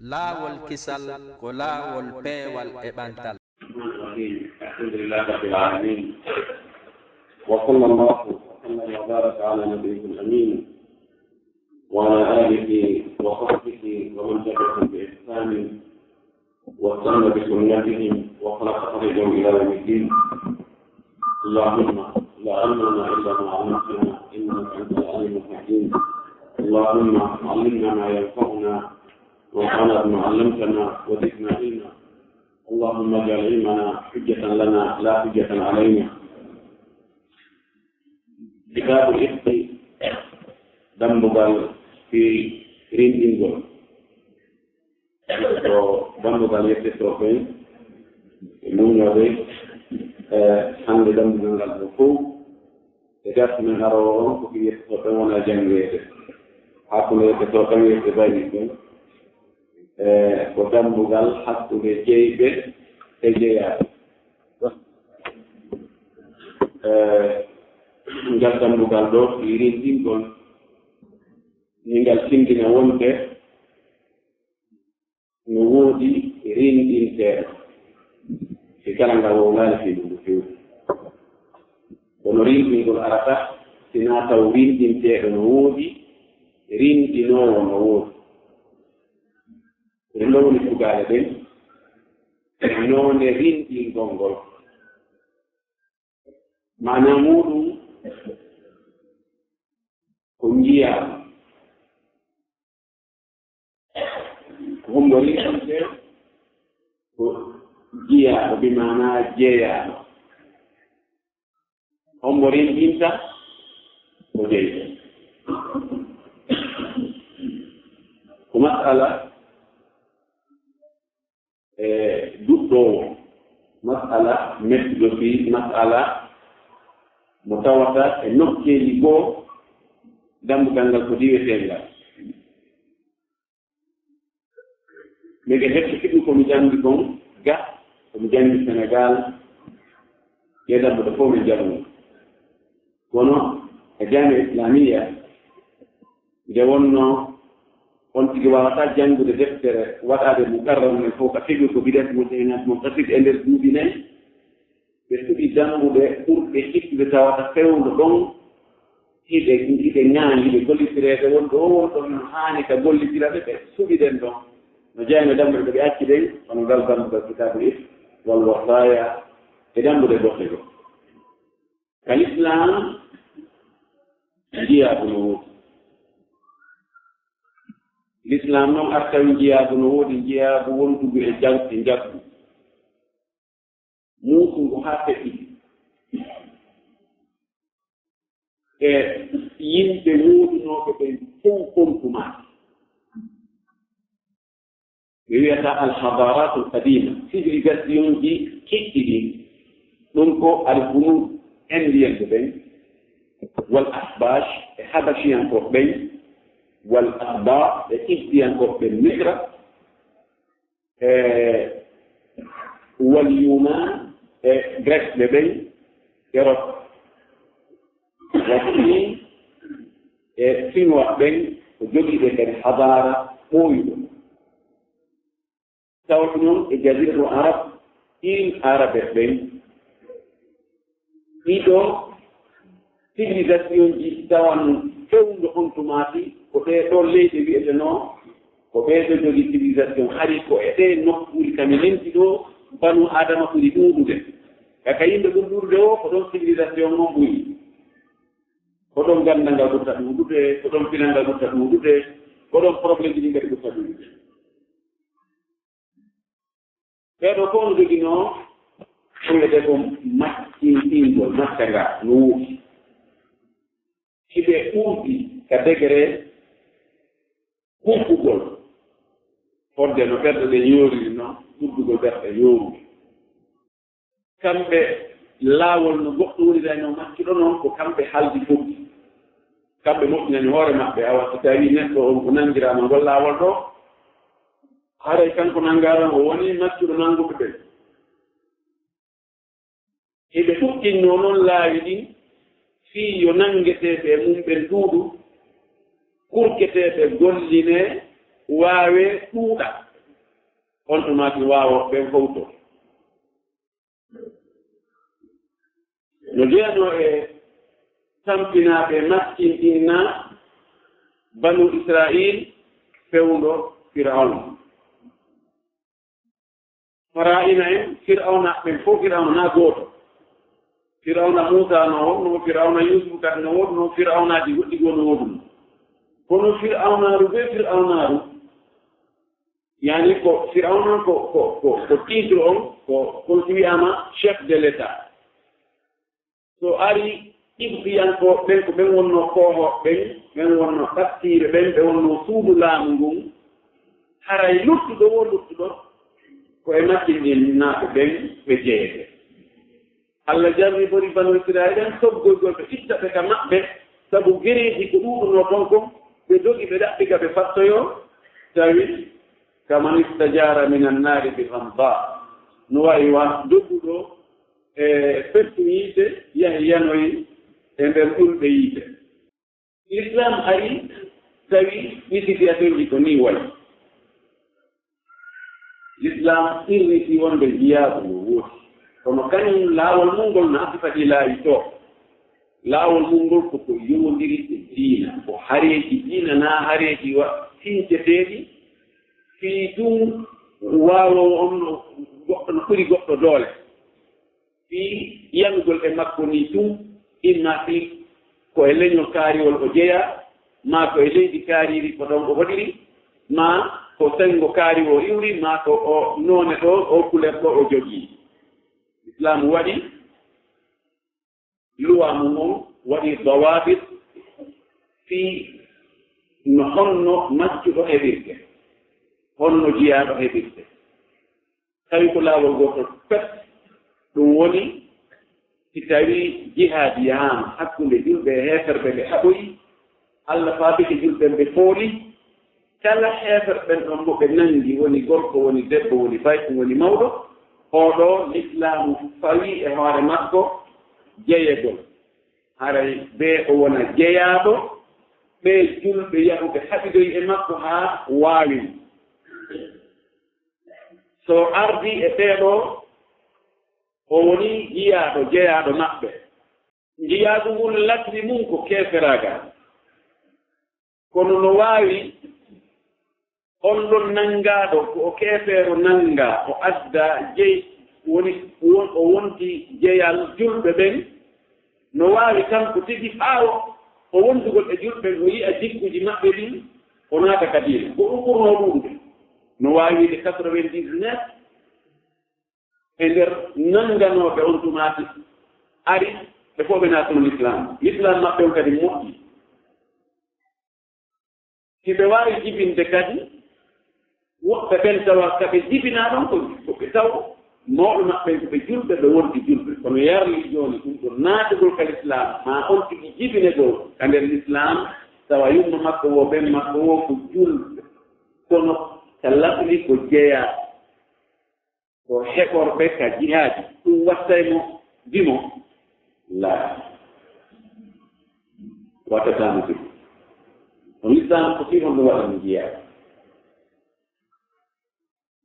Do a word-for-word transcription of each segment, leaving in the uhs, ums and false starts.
Laawol kisal ko laawol peewal e ɓantal. الرحمن الرحيم. الحمد لله رب العالمين. وصلى الله وسلم وبارك على نبيه الأمين وعلى آله وصحبه ومن تبعهم بإحسان واستن بسنتهم وسلك طريقهم إلى يوم الدين. اللهم لا علم لنا إلا ما علمتنا إنك أنت العليم الحكيم. اللهم علمنا ما ينفعنا وانفعنا بما علمتنا وزدنا علما. اللهم اجعل علمنا حجة لنا لا حجة علينا. كتاب الإفك، dambugal fii rinɗingol. Ko dambugal yettetoo ɓen e muññooɓe, e hannde dambugal ngal ɗo fow, e darsu men aroowo on, ko fii yettetoo ɓen wona janngeede. Hakkunde yettetoo ɓen, yette bayni ɓen, e ko dambugal hakkunde jeyɓe e jeyaaɓe. E ngal dambugal ɗo, fii rinɗingol, ni ngal tindina wonde no woodi rinɗinteeɗo, si kala ngal wowlaali fii ɗum no feewi. Kono rinɗingol arata, si naa taw rinɗinteeɗo no woodi, rinɗinoowo no woodi. Ɗum ɗo woni tugaale ɗen, noone rinɗingol ngol. Maanaa muuɗum ko njiyaa. Ko hombo rinɗinte? Ko jiyaaɗo, bi maanaa jeyaaɗo. Hombo rinɗinta? Ko jeyɗo. Ko mas'ala, e, duɗɗoowo, mas'ala mettuɗo fii mas'ala mo tawata e nokkeeli goo, dambugal ngal ko diweteengal. Miɗen heɓi sibu ko mi janngi kon ga, ko mi janngi Senegaal, ɗee dambuɗe fow min jaɓi. Kono e Jaamiya Islaamiya, nde wonnoo on tigi waawataa janngude deftere waɗaade mukarram men fow, ka figure ko bid'at mo teenat mo kasik e nder duuɓi nayi, ɓe suɓi dambuɗe ɓurɗe hittude tawata fewndo ɗon, hiɗe, hiɗe ŋaani, hiɗe gollitireede, wonɗo o wonɗo no haani ka gollitiraɓe, ɓe suɓi ɗen ɗon. No jeyaa e dambuɗe ɗe ɓe acci ɗen, kono ngal dambugal Kitaabul Ifk, wal wasaaya, e dambuɗe goɗɗe goo. Ka Lislaam, jiyaabu no woodi. Lislaam non artawi jiyaabu no woodi, jiyaabu wondugu e jag-, e njaggu. Muusungu haa feƴƴi. E yimɓe woodunooɓe ɓen fow kontu maaki. Ɓe wi'ata al-hadaratul qadima, civilisationji kiɗɗi ɗin. Ɗum ko al-hunud, Indienɓe ɓen, wal ahbash, e habashiyankooɓe ɓen, wal ahbar, e qibtiyankooɓe ɓen Misra, e wal Yunan, e Grekɓe ɓen, Erop, wa Siin, e Sinuwa ɓen, ko jogiiɓe kadi hadara ɓooyuɗo. Tawata non e Jaziratul Arab, Îles Arabes ɓen, ɗiɗo civilisationji tawan fewndo on tumaati, ko ɗee ɗoo leyɗe wi'etenoo, ko ɓee ɗoo jogii civilisation. Hari ko e ɗee nokkuuli ka mi limti ɗoo, banu Aadama ɓuri ɗuuɗude. Ka, ka yimɓe ɓuri ɗuuɗude o, ko ɗon civilisation on ɓuri. Ko ɗon gandal ngal ɓurta ɗuuɗude, ko ɗon pinal ngal ɓurta ɗuuɗude, ko ɗon problémeji ɗin kadi ɓurta ɗuuɗude. Ɓee ɗoo fow no joginoo ko wiyetee ko maccinɗingol, macca ngaa no woodi. Hiɓe ɓurdi ka degré huɓɓugol. Fodde no ɓerɗe ɗen yooriri non, ɓurdugol ɓerɗe yoorude. Kamɓe laawol no goɗɗo wonirayno maccuɗo non, ko kamɓe haldi fof. Kamɓe moƴƴinani hoore maɓɓe, awa so tawi neɗɗo on ko nanngiraama ngol laawol ɗoo, haray kanko nanngaama o woni maccuɗo nannguɓe ɓen. Hiɓe ɗuɗɗinnoo non laawi ɗin, fii yo nanngeteeɓe e mum ɓen ɗuuɗu, kurketeeɓe gollinee, waawee ɗuuɗa. On tuma si waawo ɓen fowto. No jeyanoo e tampinaaɓe maskinɗinna Banu Israa'iil fewndo Fir'awna. Fara'ina en, Fir'awna ɓen fof, Fir'awna na gooto. Fir'awna Muusa no wonno, Fir'awna Yuusuf kadi no wonno, Fir'awnaaji goɗɗi goo no woodunoo. Kono Fir'awnaaru bee Fir'awnaaru, yani ko Fir'awna ko, ko, ko, ko titre on, ko, ko si wi'aama chef de l'État. So ari Qibtiyankooɓe ɓen, ko ɓen wonnoo koohooɓe ɓen, ɓen wonnoo ɓattiiɓe ɓen, ɓe wonnoo suudu laamu ngun. Haray luttuɗo woo luttuɗo, ko e maɓɓe ɓen naaɓe ɓen ɓe jeyete. Allah jarribori Banu Israa'iila en soggoygol ɓe itta ɓe ka maɓɓe, sabu gereeji ko ɗuuɗunoo ton kon, ɓe dogi ɓe ɗaɓɓi ka ɓe fattoyoo, tawi kaman istajara minan naari bi ghamda. No wayi wa doguɗo e pettu yiite, yahi yanoyi e nder ƴulɓe yiite. Lislaam ari tawi ɗi sitiyasonji ko nii wayi. Lislaam irriti wonde jiyaagu no woodi, kono kañum laawol mum ngol na sifa ɗi laawi to. Laawol mum ngol ko ko yowondiri e diina, ko hareeji diina na hareeji wa-, finceteeɗi fii tun waawoowo on no goɗɗo, no ɓuri goɗɗo doole. Fii yanugol e makko nii tun, imma fii ko e leñol kaariwol o jeyaa, maa ko e leydi kaariiri ko ɗon o hoɗiri, maa ko senngo kaari o iwri, maa ko o noone ɗo, o kuler ɗo o jogii. Islaamu waɗi luwa mum on, waɗi dawaabit fii no honno maccuɗo heɓirte, honno jiyaaɗo heɓirte. Tawi ko laawol gootol pet, ɗum woni si tawii jihaadi yahaama hakkunde julɓe e heeferɓe, ɓe haɓoyi, Allah faabike julɓe ɓe fooli, kala heeferɓe ɓen ɗon mo ɓe nanngi, woni gorko, woni debbo, woni bayɗo, woni mawɗo, oo ɗoo lislaamu fawii e hoore makko jeyegol. Haray bee o wona jeyaaɗo, ɓee julɓe yahuɓe haɓidoyi e makko haa waawi mo. So ardii e ɓee ɗoo, o wonii jiyaaɗo, jeyaaɗo maɓɓe. Jiyaagu ngun ladni mum ko keeferaagal. Kono no waawi on ɗon nanngaaɗo ko o keefeero nanngaa, o adda jey-, woni, won-, o wonti jeyal julɓe ɓen, no waawi kanko tigi ɓaawo o wondugol e julɓe ɓen, o yi'a jikkuuji maɓɓe ɗin, o naata ka diina. Ko ɗum ɓurnoo ɗuuɗude. No waawi wiide quatre-vingt-dix-neuf e nder nannganooɓe on tumaati ari, ɓe fof ɓe naatuno Lislaam. Lislaam maɓɓe on kadi moƴƴi. Si ɓe waawi jibinde kadi, woɓɓe ɓen tawa ka ɓe jibinaa ɗon ko, ko ɓe taw mawɓe maɓɓe ko ɓe julɓe, ɓe wonti julɓe. Kono yarli jooni ɗum ɗo naatugol ka Lislaam, maa on tigi jibinegol ka nder Lislaam, tawa yumma makko woo, ɓen makko woo ko julɓe. Kono ka lasli ko jeyaa ko heɓorɓe ka jihaadi, ɗum wattay mo dimo? Laa, wattataamo dimo. O Lislaam ko fii honɗum waɗa mo jiyaa?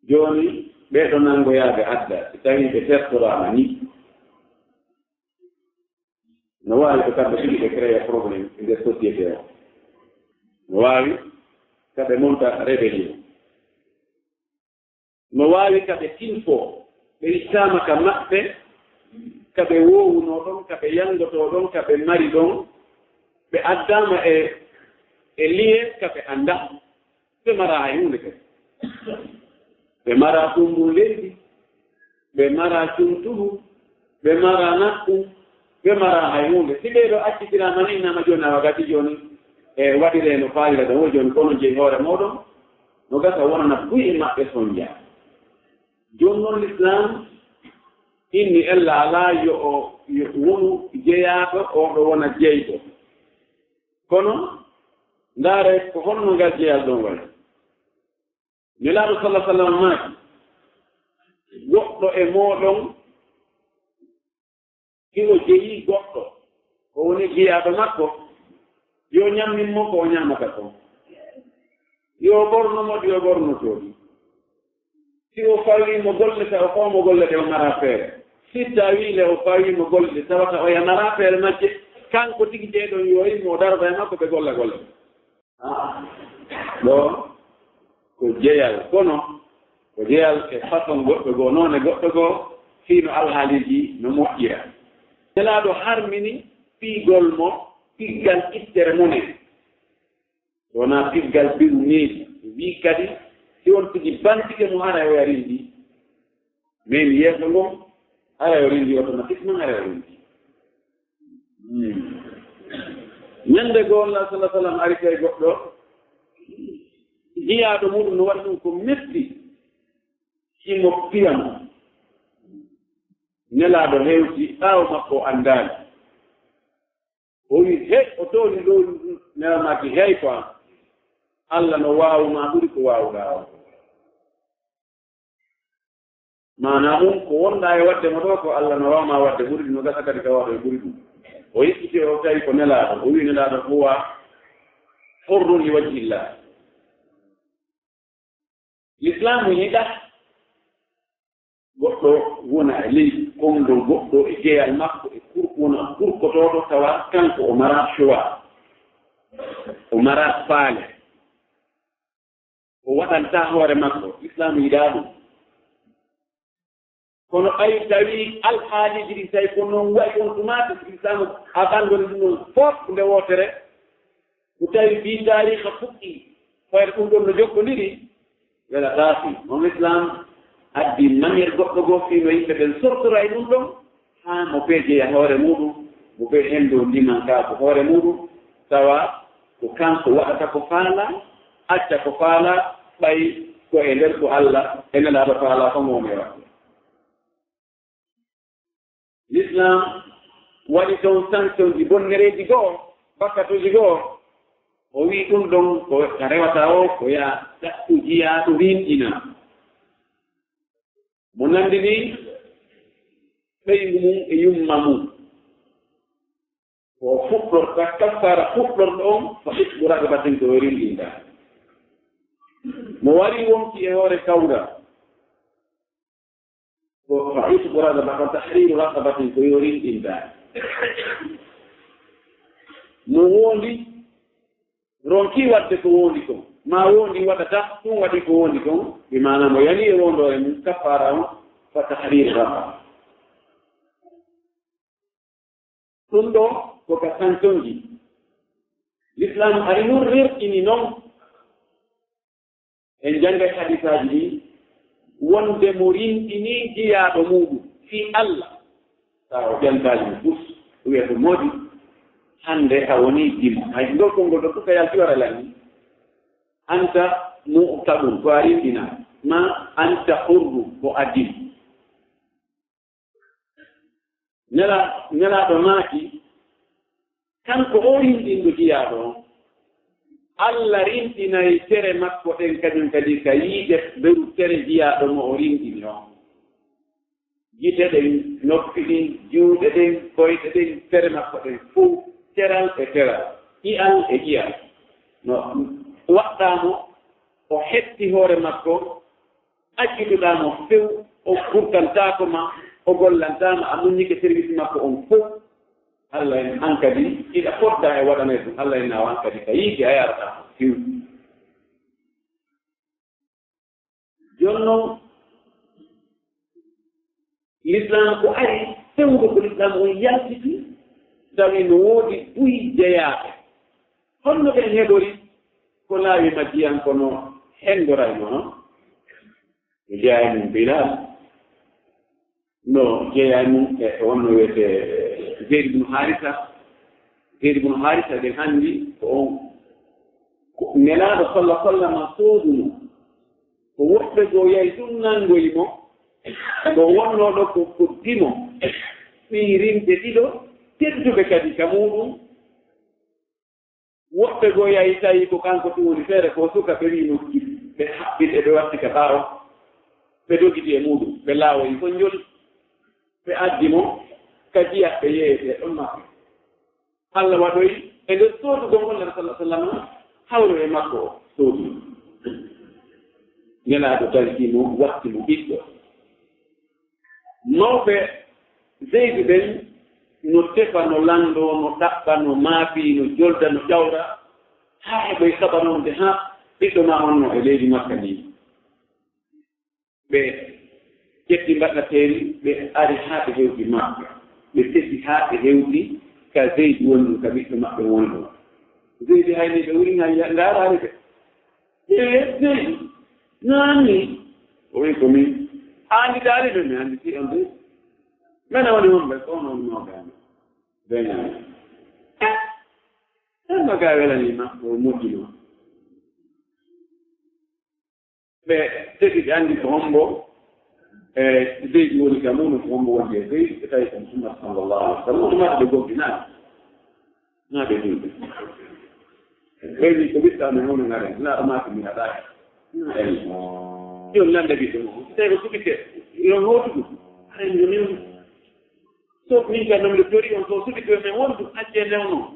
Jooni, ɓee ɗoo nanngoyaaɓe adda, si tawii ɓe tertoraama nii, no waawi ko kamɓe tigi ɓe créer problème e nder société o. No waawi ka ɓe monta rébellion. No waawi ka ɓe tilfoo, ɓe ittaama ka maɓɓe, ka ɓe woowunoo ɗon, ka ɓe yanngotoo ɗon, ka ɓe mari ɗon, ɓe addaama e, e liye ka ɓe anndaa. Ɓe maraa hay huunde kadi. Ɓe maraa tummbun leydi, ɓe maraa cuntuhu, ɓe maraa naɓɓu, ɓe maraa hay huunde. Si ɓee ɗoo accitiraama nii, innama jooni, awa gasi jooni, e waɗiree no faalira ɗon, wo jooni ko onon jeyi hoore mooɗon, no gasa wonana buy e maɓɓe sonja. Jooni non Lislaam inni ella alaa yo o, yo wonu jeyaaɗo, oo ɗoo wona jeyɗo. Kono ndaaree ko honno ngal jeyal ɗon wayi. Nelaaɗo salla sallam maaki, goɗɗo e mooɗon hino jeyi goɗɗo, ko woni jiyaaɗo makko, yo ñammin mo ko o ñamata kon, yo ɓorno mo ɗi o ɓornotoo ɗi. Si o fawii mo golle, tawa o fawa mo golle ɗe o maraa feere. Si tawii le o fawii mo golle ɗe, tawata oya maraa feere majje, kanko tigi jeeɗon yo immo o darda e makko ɓe golla golle. Ah, ɗo ko jeyal, kono ko jeyal e façon goɗɗo goo, noone goɗɗo goo, fii no alhaaliiji no moƴƴira. Nelaaɗo harmini piigol mo piggal ittere mo ne. Wonaa piggal biru neeɓi. Wii kadi, si on tigi bantike mo, haray oya rinndi. Men yeeso ngon, haray o rinndi automatiquement, haray o rinndi. Hmm. Ñande goo, Allah sallallahu alaihi wasallam ari tawi goɗɗo, jiyaaɗo muuɗum no waɗi ɗum ko metti, himo piya mo. Nelaaɗo hewti ɓaawo makko, o anndaali. O wi, "He, o tooni ɗo." Nelaaɗo maaki, "Hey, ko an. Allah no waawu maa ɓuri ko waawuɗaa on." Maanaa mum, ko wonɗaa e waɗde mo ɗo, ko Allah no waawu maa waɗde ɓuri ɗum, no gasa kadi ka waɗo e ɓuri ɗum. O yecciti, o tawi ko Nelaaɗo. O wi Nelaaɗo, "Huwa hurrun li wajhillah." Lislaamu yiɗaa goɗɗo wona e ley konngol goɗɗo e jeyal makko e kur-, wona kurkotooɗo tawa kanko o maraa choix, o maraa faale, o waɗantaa hoore makko. Lislaamu yiɗaa ɗum. Kono ɓay tawi alhaaliiji ɗin tawi ko non wayi on tumaati, Islaamu abandoni ɗum non fof nde wootere. Ko tawi fii taariika fuɗɗi, fayre ɗum ɗon no jokkondiri, wela ɗaasi. On Islaam addi manière goɗɗo goo fii no yimɓe ɓen sortora e ɗum ɗon, haa mo fee jeya hoore muuɗum, mo fee henndo ndimankaaku hoore muuɗum, tawa ko kanko waɗata ko faalaa, acca ko faalaa, ɓay ko e nder ko Alla e Nelaaɗo faalaa ko mo woni waɗde. Lislaam waɗi toon sanction ji bonnereeji goo, bakkatuuji goo. O wi'i ɗum ɗon ko rewata o, ko yaa ɗaɓɓu jiyaaɗo rinɗina. Mo nanndi ni ɓeyngu mum e yumma mum. Ko fuɗɗorta, kaffaara fuɗɗorɗo on, fa itqu raqabatin ko yo rinɗinta. Mo wari wonki e hoore kawra, ko fa itqu raqaba, fa tahriru raqabatin ko yo rinɗinta. Mo wondi, ronki waɗde ko wondi kon, maa wondi waɗata, ɗum waɗi ko wondi kon, bi maana mo yani e wondoore mum, kaffaara on, fa tahriru raqaba. Ɗum ɗo ko ka sanction ji. Lislaam ari nun rerɗini non. En janngay hadisaaji ɗi, wonde mo rinɗini jiyaaɗo muuɗum fii Alla, tawa o ƴantaali mo fus, o wiya ko moodi, hannde a wonii dimo. Hay ngol konngol ɗo fof ka yalti wara lanni. Anta mu'taqun, ko a rinɗina, ma anta hurru, ko a dimo. Nela-, Nelaaɗo maaki, kanko o rinɗinɗo jiyaaɗo on, Alla rinɗinay tere makko ɗen kañum kadi ka yiite beru tere jiyaaɗo mo o rinɗini on. Gite ɗen, noppi ɗin, juuɗe ɗen, koyɗe ɗen, tere makko ɗen fow, teral e teral, ƴi'al e ƴi'al. No waɗɗaa mo, o hetti hoore makko, accituɗaa mo few, o kurtantaako ma, o gollantaa ma, a muññike service makko on fow. Alla en an kadi, hiɗa foddaa e waɗanay ɗum. Alla en naawa an kadi ka yiite a yarataa mo few. Jooni non, Lislaam ko ari fewndo ko Lislaam on yaltiti, tawi no woodi buy jeyaaɓe. Honno ɓen heɓori ko laawi majji an kono hendoray mo non? Ɓe jeyaa e mum Bilaal. No jeyaa e mum e wonno wiyetee Zeyd ibn Haarisa. Zeyd ibn Haarisa ɓe hanndi ko on, ko Nelaaɗo salla sallama sooduno. Ko woɓɓe goo yahi ɗum nanngoyi mo. Ko wonnoo ɗo ko, ko dimo. Ɓii rimɓe ɗiɗo, tedduɓe kadi ka muuɗum. Woɓɓe goo yahi tawi ko kanko tun woni feere ko suka, ɓe wi'i nokki, ɓe haɓɓi ɓe, ɓe watti ka ɓaawo, ɓe dogiti e muuɗum, ɓe laawoyi ko njoli, ɓe addi mo ka jiya ɓe yeeyete ɗon maɓɓe. Alla waɗoyi e nder soodugol ngol Nulaaɗo sallallaahu alayhi wa sallam hawru e makko o soodi. Nelaaɗo tawi mo, watti mo ɓiɗɗo. Mawɓe Zeydi ɓen no tefa, no lanndoo, no ɗaɓɓa, no maafi, no jolda, no ƴawra, haa heɓoy kabaru on de haa ɓiɗɗo maa on no e leydi Makka ndi. Ɓe ƴetti mbaɗateeri, ɓe ari haa ɓe hewti Makka. Ɓe tefi haa ɓe hewti ka Zeydi woni ɗum, ka ɓiɗɗo maɓɓe woni ɗum. Zeydi hayni ɓe wuri ngal ya-, ndaaraani ɓe. Ɓe Zeydi, naani. O wi ko min. A anndidaali ɓe, mi annditi on de. Men woni wonɓe ko non no ɓe. Ɓe ñaami. Ɗum no gaa welanii ma, o moƴƴi ma. Ɓe teti ɓe anndi ko hombo, e, Zeydi woni ka mum, ko hombo woni e Zeydi, ɓe tawi ko Muhammad sallallahu alaihi wasallam, ɗum ɓe gomɗinaani. Naa ɓe ɗum. Ɓe wi ko ɓiɗɗa men woni ngaren, naa ɗo maaki mi haɗaaki. Naa en. Yo lande ɓiɗɗo mo. Tawi ko suɓike, yo hootudu. Haray yo newnu. So min ka non le tori on so suɓi to men wondu acce newno.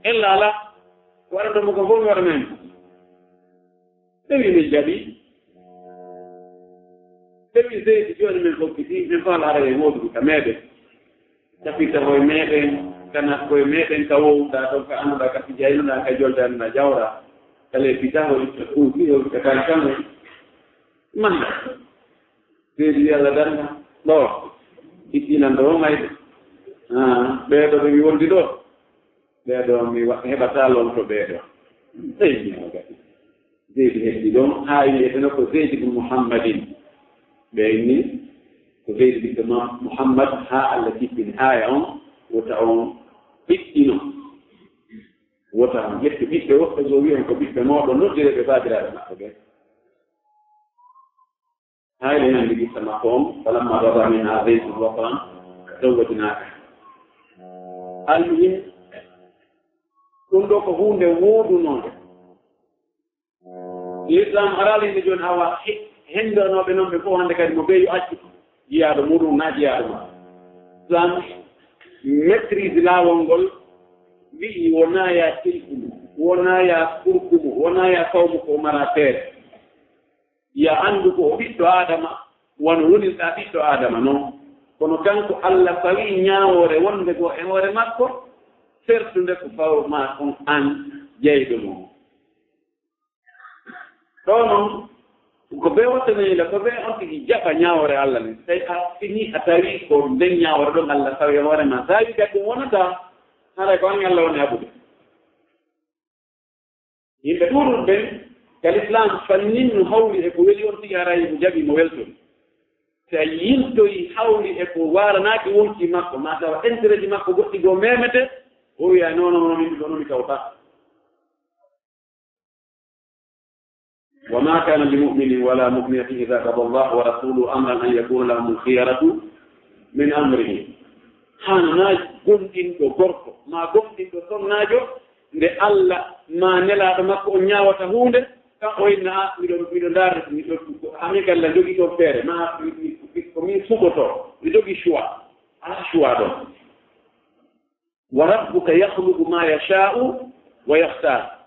Ella ala. Wara ɗo mo ko fof wara men. Tawi min jaɓi. Tawi Zeydi jooni men hokkiti, min faala ara e wodudu ka meɗen. Ka fita hoye meɗen, ka nakkoye meɗen, ka wowɗa ɗon, ka annduɗa, ka fijaynuɗa, ka joldanɗa jawra. Kala e fita hoye, ka kuuki hoye, ka kankan hoye. Manda. Seydi Yalla Dannda, ɗo, ittinan ɗo mayde. Ah, ɓeeɗo ɓe mi wondi ɗo. Ɓeeɗo mi wa-, heɓataa lomto ɓeeɗo. Seydi Yalla Dannda. Seydi heddi ɗon, haa wiyeteno ko Seydi bun Muhammadin. Ɓe inni ko Seydi ɓiɗɗo ma-, Muhammad, haa Allah tippini aaya on, wota on ɓiɗɗino. Wota on ƴettu ɓiɓɓe woɓɓe, so wi'on ko ɓiɓɓe mooɗon, noddiree ɓe baabiraaɓe maɓɓe ɓe. Haa eɗen anndi qissa makko on, falamma qada minha zaydun wataran zawwajnaka. Almuhim, ɗum ɗo ko huunde wooɗunonde. L'islam haraali nde jooni, awa he-, henndanooɓe noon ɓe fof hannde kadi mo beyo accu jiyaaɗo muɗum na jiyaaɗo ma. Islam maîtrise laawol ngol, wi'i wonaa ya tilkumu, wonaa ya kurkumu, wonaa ya kawmu ko mara feere. Ya anndu ko o ɓiɗɗo Aadama, wano wonirɗaa ɓiɗɗo Aadama non. Kono kanko Allah fawi ñaawoore wonde goo e hoore makko, sertunde ko faw ma on an jeyɗo mo. Ɗo non, ko be wattanoyla, ko be on tigi jaɓa ñaawoore Allah nden. Tawi a fini, a tawi ko nden ñaawoore ɗon Allah fawi e hoore ma. Tawi kadi ɗum wonata, haray ko an Allah woni haɓude. Yimɓe ɗuuɗuɓe ɓen, ka Lislaam fannin no hawri e ko weli on tigi, haray mo jaɓi mo weltori. Si a yiltoyi hawri e ko waaranaaki wonkii makko, maa tawa intérêt ji makko goɗɗi goo memete, o wiya, "Non, non, non, min ɗo, non, mi tawta." وما كان لمؤمن ولا مؤمنة إذا قضى الله ورسوله أمرا أن يكون لهم الخيرة من أمرهم. Haananaa gomɗinɗo gorko, maa gomɗinɗo sonnaajo, nde Allah maa Nelaaɗo makko on ñaawata huunde, kan o inna, "A, miɗo, miɗo ndaarde, miɗo, a, min kadi la jogii ɗon feere, maa mi, mi, mi, ko min suɓotoo, mi jogii choix." Alaa choix ɗon. "Wa rabbuka yakhluqu ma yasha'u wa yakhtar."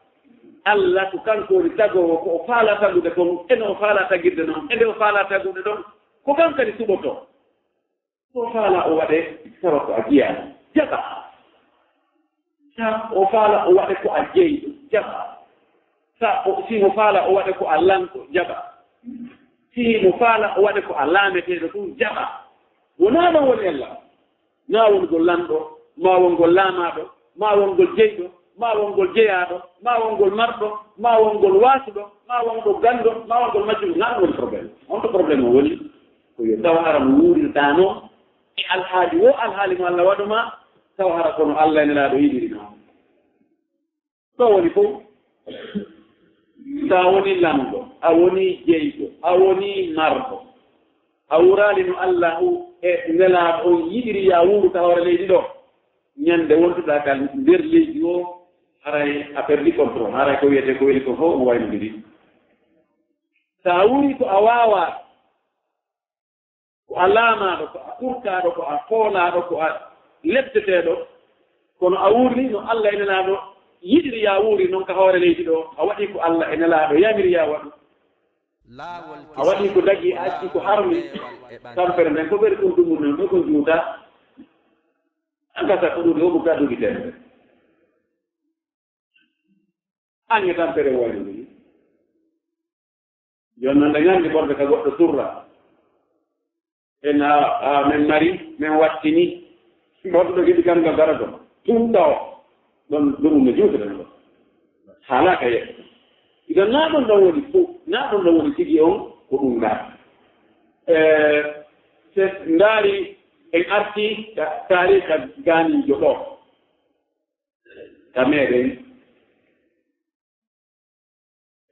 Allah ko kanko woni tagoowo, ko o faalaa tagude kon, e no o faalaa tagirde non, e nde o faalaa tagude ɗon, ko kan kadi suɓotoo. So o faalaa o waɗe, tawa ko a jiyaa, jaɓa. Sa o faalaa o waɗe ko a jeyɗo, jaɓa. Sa o, si mo faalaa o waɗe ko a lanɗo, jaɓa. Si mo faalaa o waɗe ko a laameteeɗo tun, jaɓa. Wonaa ɗon woni ella. Maa wongol lanɗo, maa wongol laamaaɗo, maa wongol jeyɗo, maa wongol jeyaaɗo, maa wongol marɗo, maa wongol waasuɗo, maa wongol ganndo, maa wongol majjuɗo, naa ɗum woni problème. On to problème o woni, ko yo taw hara mo wuurirtaa noon e alhaali wo, alhaali mo Allah waɗu maa, taw hara kono Allah e Nelaaɗo yiɗiri noon. Ɗo woni fof, so a woni lanɗo, a woni jeyɗo, a woni marɗo, a wuuraali no Allahu e Nelaaɗo on yiɗiri yo a wuuru ka hoore leydi ɗo, ñande wontuɗaa ka nder leydi o, haray a perdi contrôle, haray ko wiyetee ko weli ko fof omo waynodiri. So a wuuri ko a waawaa, ko a laamaaɗo, ko a kurkaaɗo, ko a foolaaɗo, ko a lepteteeɗo, kono a wuurni no Allah e Nelaaɗo yiɗiri yo a wuuri, noon ka hoore leydi ɗo, a waɗi ko Allah e Nelaaɗo yamiri yo a waɗu. A waɗi ko dagi, a acci ko harmi. Tampere nden ko ɓeri ɗum ɗum ɗum ɗo ko juuta. An gasa ko ɗuɗi o ɓukka duɗi tembe. An e tampere woni ɗum. Jooni noon nde nganndi ɓorde ka goɗɗo surra. En a, a, min mari, min wattini. Goɗɗo ɗo giɗi kam nga bara ɗo. Ɗum ɗo. Ɗon ɗum no juuti ɗon ɗo. Haala ka yeeso. Idan na ɗon ɗo woni fof, na ɗon ɗo woni tigi on ko ɗum ngaa. Eh, se ndaari en arti ka taariika gaaniijo ɗo. Ka meɗen.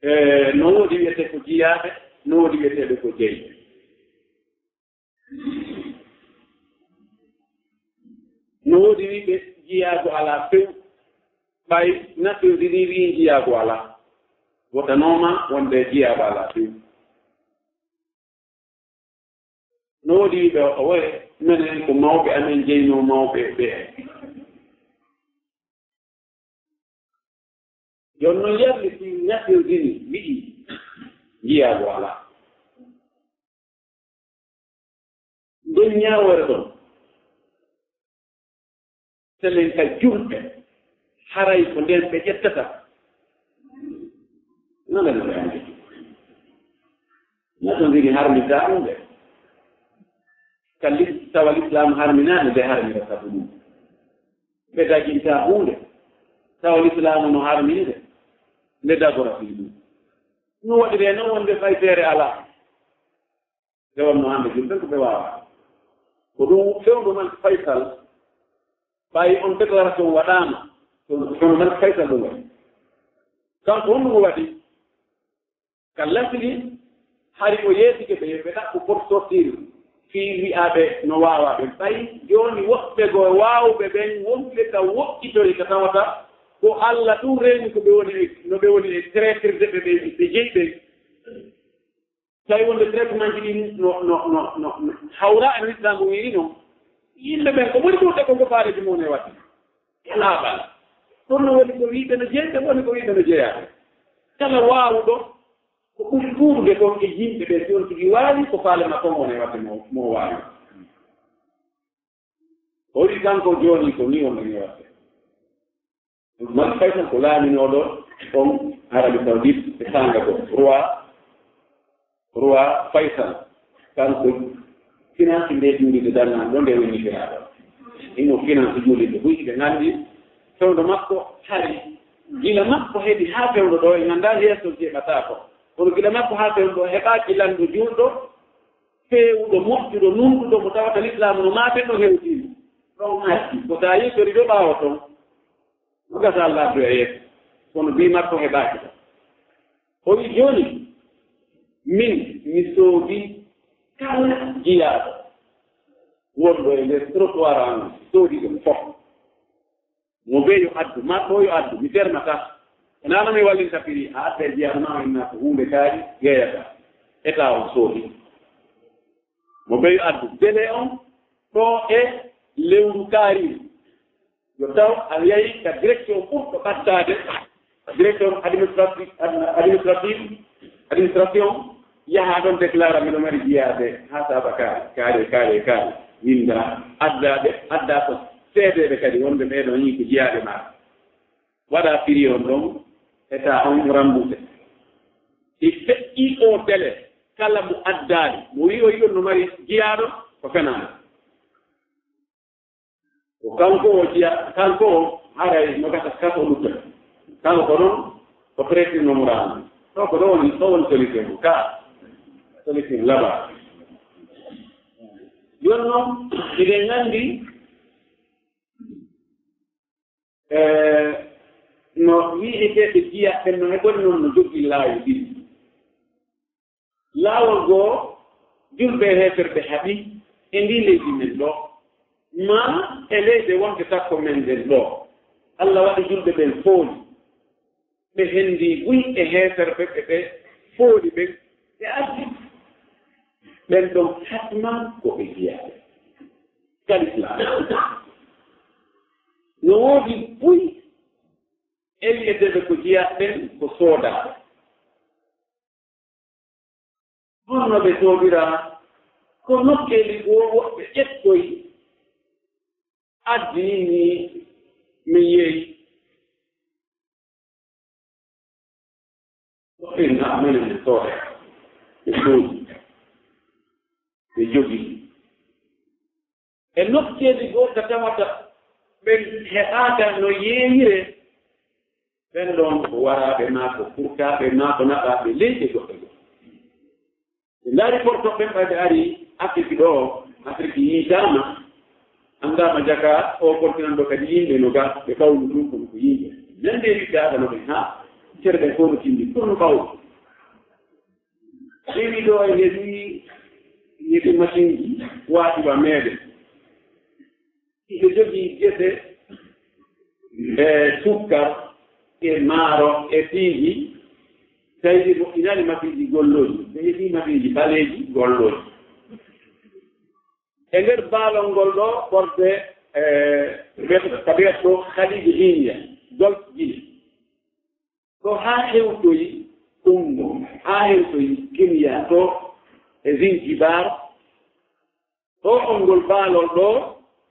E, no woodi wiyetee ko jiyaaɓe, no woodi wiyeteeɓe ko jeyi. No woodi wiɓe jiyaago alaa few, ɓay Nations Unies wi'i jiyaago alaa. Wotanooma wonde jiyaago alaa few. No woodi wiɓe o woye, menen ko mawɓe amen jeyno mawɓe ɓe. Jooni noon yarli si Nations Unies wi'i jiyaago alaa. Nden ñaawoore ɗon, selen ka julɓe, haray ko nden ɓe ƴettata. Nana no ɓe anndi. Nations Unies harmintaa ɗum de. Ka lis-, tawa Lislaam harminaani, nde harmira sabu ɗum. Ɓe dagintaa huunde. Tawa Lislaamu no harmini de. Nde dagora fii ɗum. No waɗiree noon wonde fayteere alaa. Nde wonno hannde julɓe ko ɓe waawaa. Ko ɗum fewndo man Faysal, ɓay on déclaration waɗaama, kono, kono man Faysal ɗum waɗi. Kanko honno mo waɗi? Ka lasli, hari o yeetike ɓe, ɓe ɗaɓɓu pot sortir fii wi'aaɓe no waawaa ɓen. Ɓay jooni woɓɓe goo waawɓe ɓen wonɓe ka woɗɗitori ka tawata ko Alla ɗum reeni ko ɓe woni e, no ɓe woni e traitirde ɓe ɓe, ɓe jeyi ɓen. Tawi wonde traitement ji ɗin no, no, no, no, no hawra e no Islaam wiiri non. Yimɓe ɓen ko ɓuri ɗuuɗde ko ngo faareeji mum e waɗde. E laaɓal. Ɗum no woni ko wiiɓe no jeyi, ɓe woni ko wiiɓe no jeyaani. Kala waawuɗo ko ɓuri ɗuuɗude kon e yimɓe ɓe, si on tigi waawi, ko faale makko ngon e waɗde mo, mo waawi. O wi'i kanko jooni ko ni wonno ni waɗde. Malik Faysal ko laaminooɗo on Arabie Saoudite e saanga ko roi, roi Faysal. Kanko finance nde juulirde dannaan ɗo nde woni firaaɗo. Ino finance juulirde buy ɓe nganndi fewndo makko hari gila makko heɓi haa fewndo ɗo e nganndaa yeeso jeeɓataa ko. Kono gila makko haa fewndo heɓaaki lanndo juulɗo, feewuɗo, moƴƴuɗo, nunɗuɗo, mo tawata Lislaam no maaten no hewtiino. Ɗon hatti, ko so a yiltori ɗo ɓaawo ton, no gasa Allah addu e yeeso. Kono bii makko heɓaaki ɗo. O wi jooni, min mi soodi kala jiyaaɗo wonɗo e nder trottoir am, soodi ɗum fof. Mo bee yo addu, ma ɗo yo addu, mi fermata. Nana mi wallinta firi, a adda e jiyaaɗo ma, inna ko huunde kaari, yeeyata. Eta on soodi. Mo bee yo addu, délai on, ɗo e lewru kaari. Yo taw a yahi ka direction ɓurɗo ɓattaade, direction administrative, administrative, administration, yaha ɗon déclara, miɗo mari jiyaaɓe haa saaba kaari, kaari, kaari, kaari. Winnda, adda ɓe, adda ko seedeeɓe kadi wonde ɓee ɗon yii ko jiyaaɓe maa. Waɗa firi on ɗon, eta on remboursé. Si feƴƴi o délai, kala mo addaani, mo wi'i o yi'on no mari jiyaaɗo, ko fenaande. Ko kanko o jiya, kanko o haray no gasa kaso lutta. Kanko ko ɗon, o traité no muraano. Ɗo ko ɗo woni, ɗo woni solution ka. Solution laba. Jooni noon, hiɗen nganndi, eh, no wi'eteeɓe jiya ɓen no heɓori noon no jogii laawi ɗiɗi. Laawol goo, julɓe e heeferɓe haɓi e ndii leydi men ɗoo, maa e leyɗe wonɗe takko men ɗen ɗoo. Alla waɗi julɓe ɓen fooli, ɓe hendii buy e heeferɓe ɓe ɓe fooli ɓen, ɓe ardi. Ɓen ɗon hatman ko ɓe jiyaaɓe. Ka Lislaam. No woodi buy e wi'eteeɓe ko jiyaaɓe ɓen ko soodaaɓe. Honno ɓe tooɓiraa? Ko nokkeeli goo woɓɓe ƴettoyi, addi nii, nii mi yeeyi. Ɗum na menen ne soode, ɓe soodi, ɓe jogii. E nokkeeli goo ka tawata ɓen heɓaaka no yeeyiree, ɓen ɗon ko waraaɓe maa ko kurtaaɓe maa ko naɓaaɓe leyɗe goɗɗe goo. Ɓe ndaari porto ɓen ɓay ɓe ari Afiriki ɗoo, Afiriki yiitaama, anndaama jaka o kontinan ɗoo kadi yimɓe no ga, ɓe ɓawlu ɗum kono ko yimɓe. Nande wiɗɗaaka no ɓe haa, cere ɓen fof no tindi, kono no ɓawlu. Ɓe wi ɗoo e heɓi, heɓi masinji waɗi wa meeɗe. Hiɓe jogii gese e sukkar e maaro e piiji, tawi ɓe moƴƴinaali masiiji gollooji. Ɓe heɓii masiiji ɓaleeji gollooji. E nder baalol ngol ɗoo ɓorde, e, wiyata, ka wiyata ɗoo Khaliiji Hindiya, Golf Guinée. Ɗo haa hewtoyi Kongo, haa hewtoyi Kenya, to e Zinjibar, ɗo on ngol baalol ɗo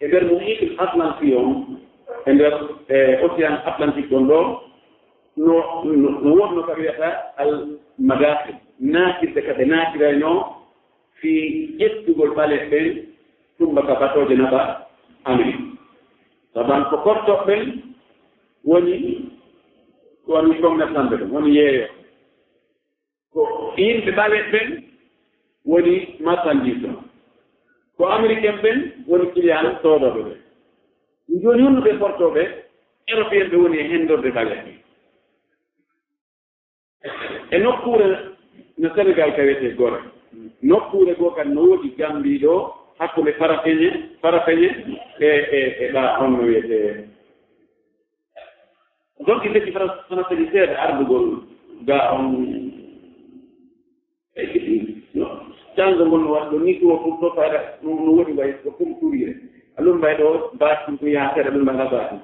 e nder Muhitul Atlantique on, e nder, e, Océan Atlantique on ɗo, no, no, no wonno ka wiyata al madakil, naatirde ka ɓe naatirayno fii ƴettugol ɓaleeɓe ɓen tumba ka batooje naɓa Amerik. Saban ko kortoɓe ɓen woni, woni commerçant ɓen, woni yeeyo. Ko yimɓe ɓaleeɓe ɓen woni marchandise on. Ko Américain ɓen woni client soodooɓe ɓen. Jooni honno ɓe portooɓe Européen ɓe woni e hendorde ɓaleeɓe ɓen? E nokkuure no Senegal ka wiyetee Gore. Nokkuure goo kan no woodi Gambie ɗo, hakkunde Farafeñe, Farafeñe e, e, e ɗa honno wiyetee. Donc, ɓe ƴetti Farafeñe seeɗa ardugol ga on. E, no, canza ngol no waɗi ɗo ni, ɗo fof ɗo fayda, no, no woodi mbay, ko ɗum tuurire. Alun mbay ɗo, baasi ɗum ko yaha seeɗa, ɗum mbay na baasi.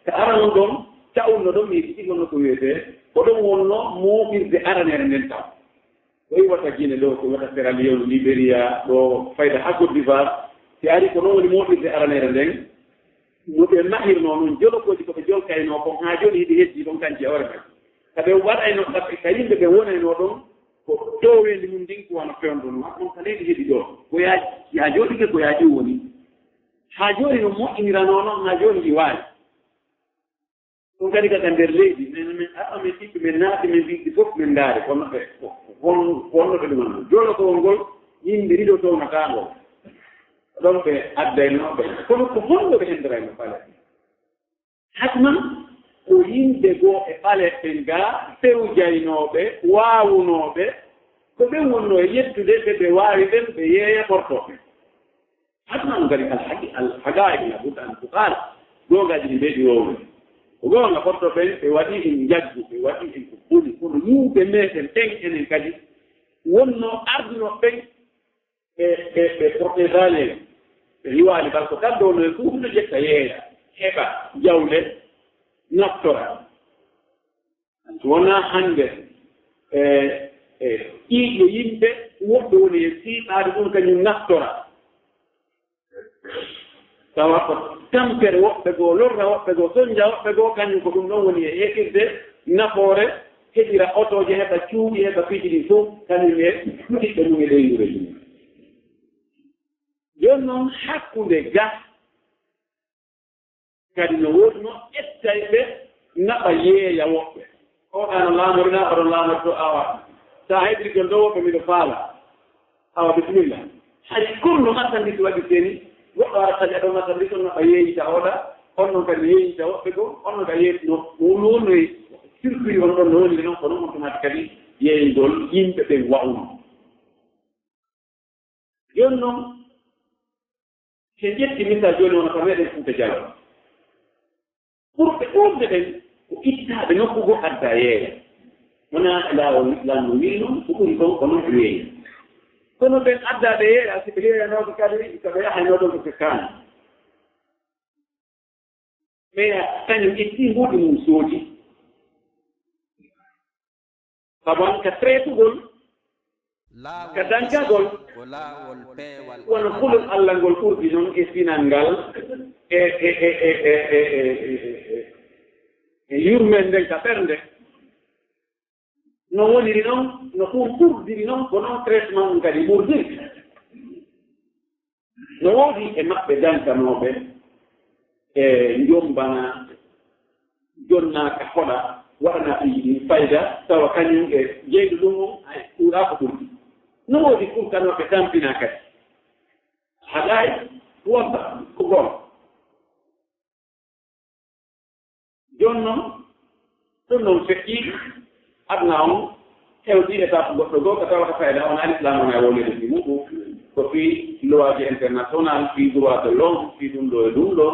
Ka aran ɗon, ca'unno ɗon, mi yiɗi ɗiɗo no ko wiyetee, ko ɗon wonno mooɓirde aranere nden taw. Ko iwata Gine ɗo, ko iwata Sierra Leone, Liberia, ɗo fayda haa Côte d'Ivoire. Si ari ko ɗon woni mooɓirde aranere nden, no ɓe mahirnoo non jolokooji ko ɓe jolkaynoo kon, haa jooni hiɗi heddii ɗon kanji e hoore majji. Ka ɓe waɗaynoo, ka ɓe, ka yimɓe ɓe wonaynoo ɗon, ko tooweendi mum ndin ko wano fewndo non. Ɗon ka leydi heɗi ɗo. Ko yaa, yaa jooɗike ko yaa ɗum woni. Haa jooni no moƴƴiniranoo non, haa jooni ɗi waali. Ɗum kadi kaka nder leydi, men, men, a'a, men ɓiɓɓe, men naati, men ɓiɓɓe fof, men ndaari, kono ɓe, ko, ko hon-, honno ɓe ɗum anndu? Jolokowol ngol, yimɓe ɗiɗo townataa ngol. Ɗon ɓe addaynoo ɓe. Kono ko honno ɓe henndirayno ɓaleeɓe? Hatman, ko yimɓe goo e ɓaleeɓe ɓen gaa, fewjaynooɓe, waawunooɓe, ko ɓen wonnoo e yettude ɓe, ɓe waawi ɓen, ɓe yeeya portooɓe. Hatman kadi alhaqi-, alhaqaa'iq la budda an tuqaal. Goongaaji ɗi mbeɗi wowde. Ko goonga, porto ɓen, ɓe waɗi en njaggu, ɓe waɗi en ko boni. Kono yimɓe meɗen ɓen enen kadi wonno ardunoo ɓen, ɓe, ɓe, ɓe protégeaali en. Ɓe hiwaali, par ce que kamɓe wonno e fof no ƴetta yeeya, heɓa jawle, naftora. Wonaa hannde, e, e, ƴiiƴe yimɓe, woɓɓe woni e siiɓaade ɗum, kañum naftora. Tawa ko tampere woɓɓe goo, lorra woɓɓe goo, sonnja woɓɓe goo, kañum ko ɗum ɗon woni e heɓirde nafoore, heɓira otooje, heɓa cuuɗi, heɓa piiji ɗin fof, kañum e ɓiɓɓe mum e ɓeynguureeji mum. Jooni noon, hakkunde gaa, kadi no woodi no ƴettayɓe naɓa yeeya woɓɓe. O ɗa no laamori na, oɗon laamori to, awa. Sa heɓiri jon ɗo woɓɓe miɗo faala. Awa, bisimilla. Hari kurno marchandise waɗi seni, goɗɗo ara taƴa ɗo marchandise, on naɓa yeeyita oɗa, on noon kadi yeeyita woɓɓe goo, on noon kadi yeeyita no, no wonno e circuit on ɗon no woni noon, kono on tuma kadi yeeyigol yimɓe ɓen wa'uno. Jooni noon, si en ƴetti misal jooni wona ko meɗen Fuuta Jaloo. Ɓurɓe ɗuuɗde ɓen ko ittaaɓe nokku goo adda yeeya. Wonaa e laawol lanndo wii noon, ko ɓuri kon ko non yeeya. Kono ɓen addaaɓe yeeya, si ɓe yeeyanooɓe kadi, ko ɓe yahaynoo ɗon ko ɓe kaani. Ɓeya kañum itti mbuuɗi mum soodi. Sabu an ka traitugol, Ka dankagol, ko laawol peewal. Wano kulol Allah ngol ɓurdi non e sinal ngal, e, e, e yurmeende nden ka ɓernde. No woniri non, no ɗum ɓurdiri non, ko non traitement on kadi ɓurdiri. No woodi e maɓɓe dankanooɓe e njombana, jonna ka hoɗa, waɗana ɗi fayda, tawa kañum e jeyɗo ɗum on, ay, ɗuuɗaa ko ɓurdi. No woodi kurkanooɓe tampina kadi. Haɗaay, wonta ko goonga. Jooni noon, ɗum noon feƴƴi aduna on, hewti étape goɗɗo goo, ko tawata fayda on, Al Islam wona wowlede fii muɗum, ko fii loi international, fii droit de l'homme, fii ɗum ɗo e ɗum ɗo,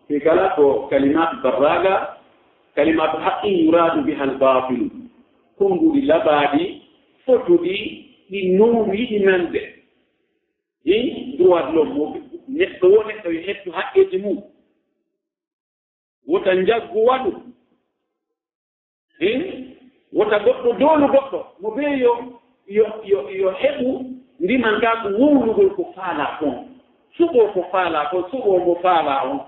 fii kala ko kalimaatu barraaga, kalimaatu haqqin yuraadu bihal baatilu, konnguɗi labaaɗi, fotuɗi, ɗi nuumi yiɗi nande. Hi, droit de l'homme, mo neɗɗo wo neɗɗo yo hettu haqqeeji mum. Wota njaggu waɗu. Hin, wota goɗɗo doolu goɗɗo. Mo bee yo, yo, yo, yo heɓu ndiman ka ko wowlugol ko faalaa kon. Suɓoo ko faalaa kon, suɓoo mo faalaa on.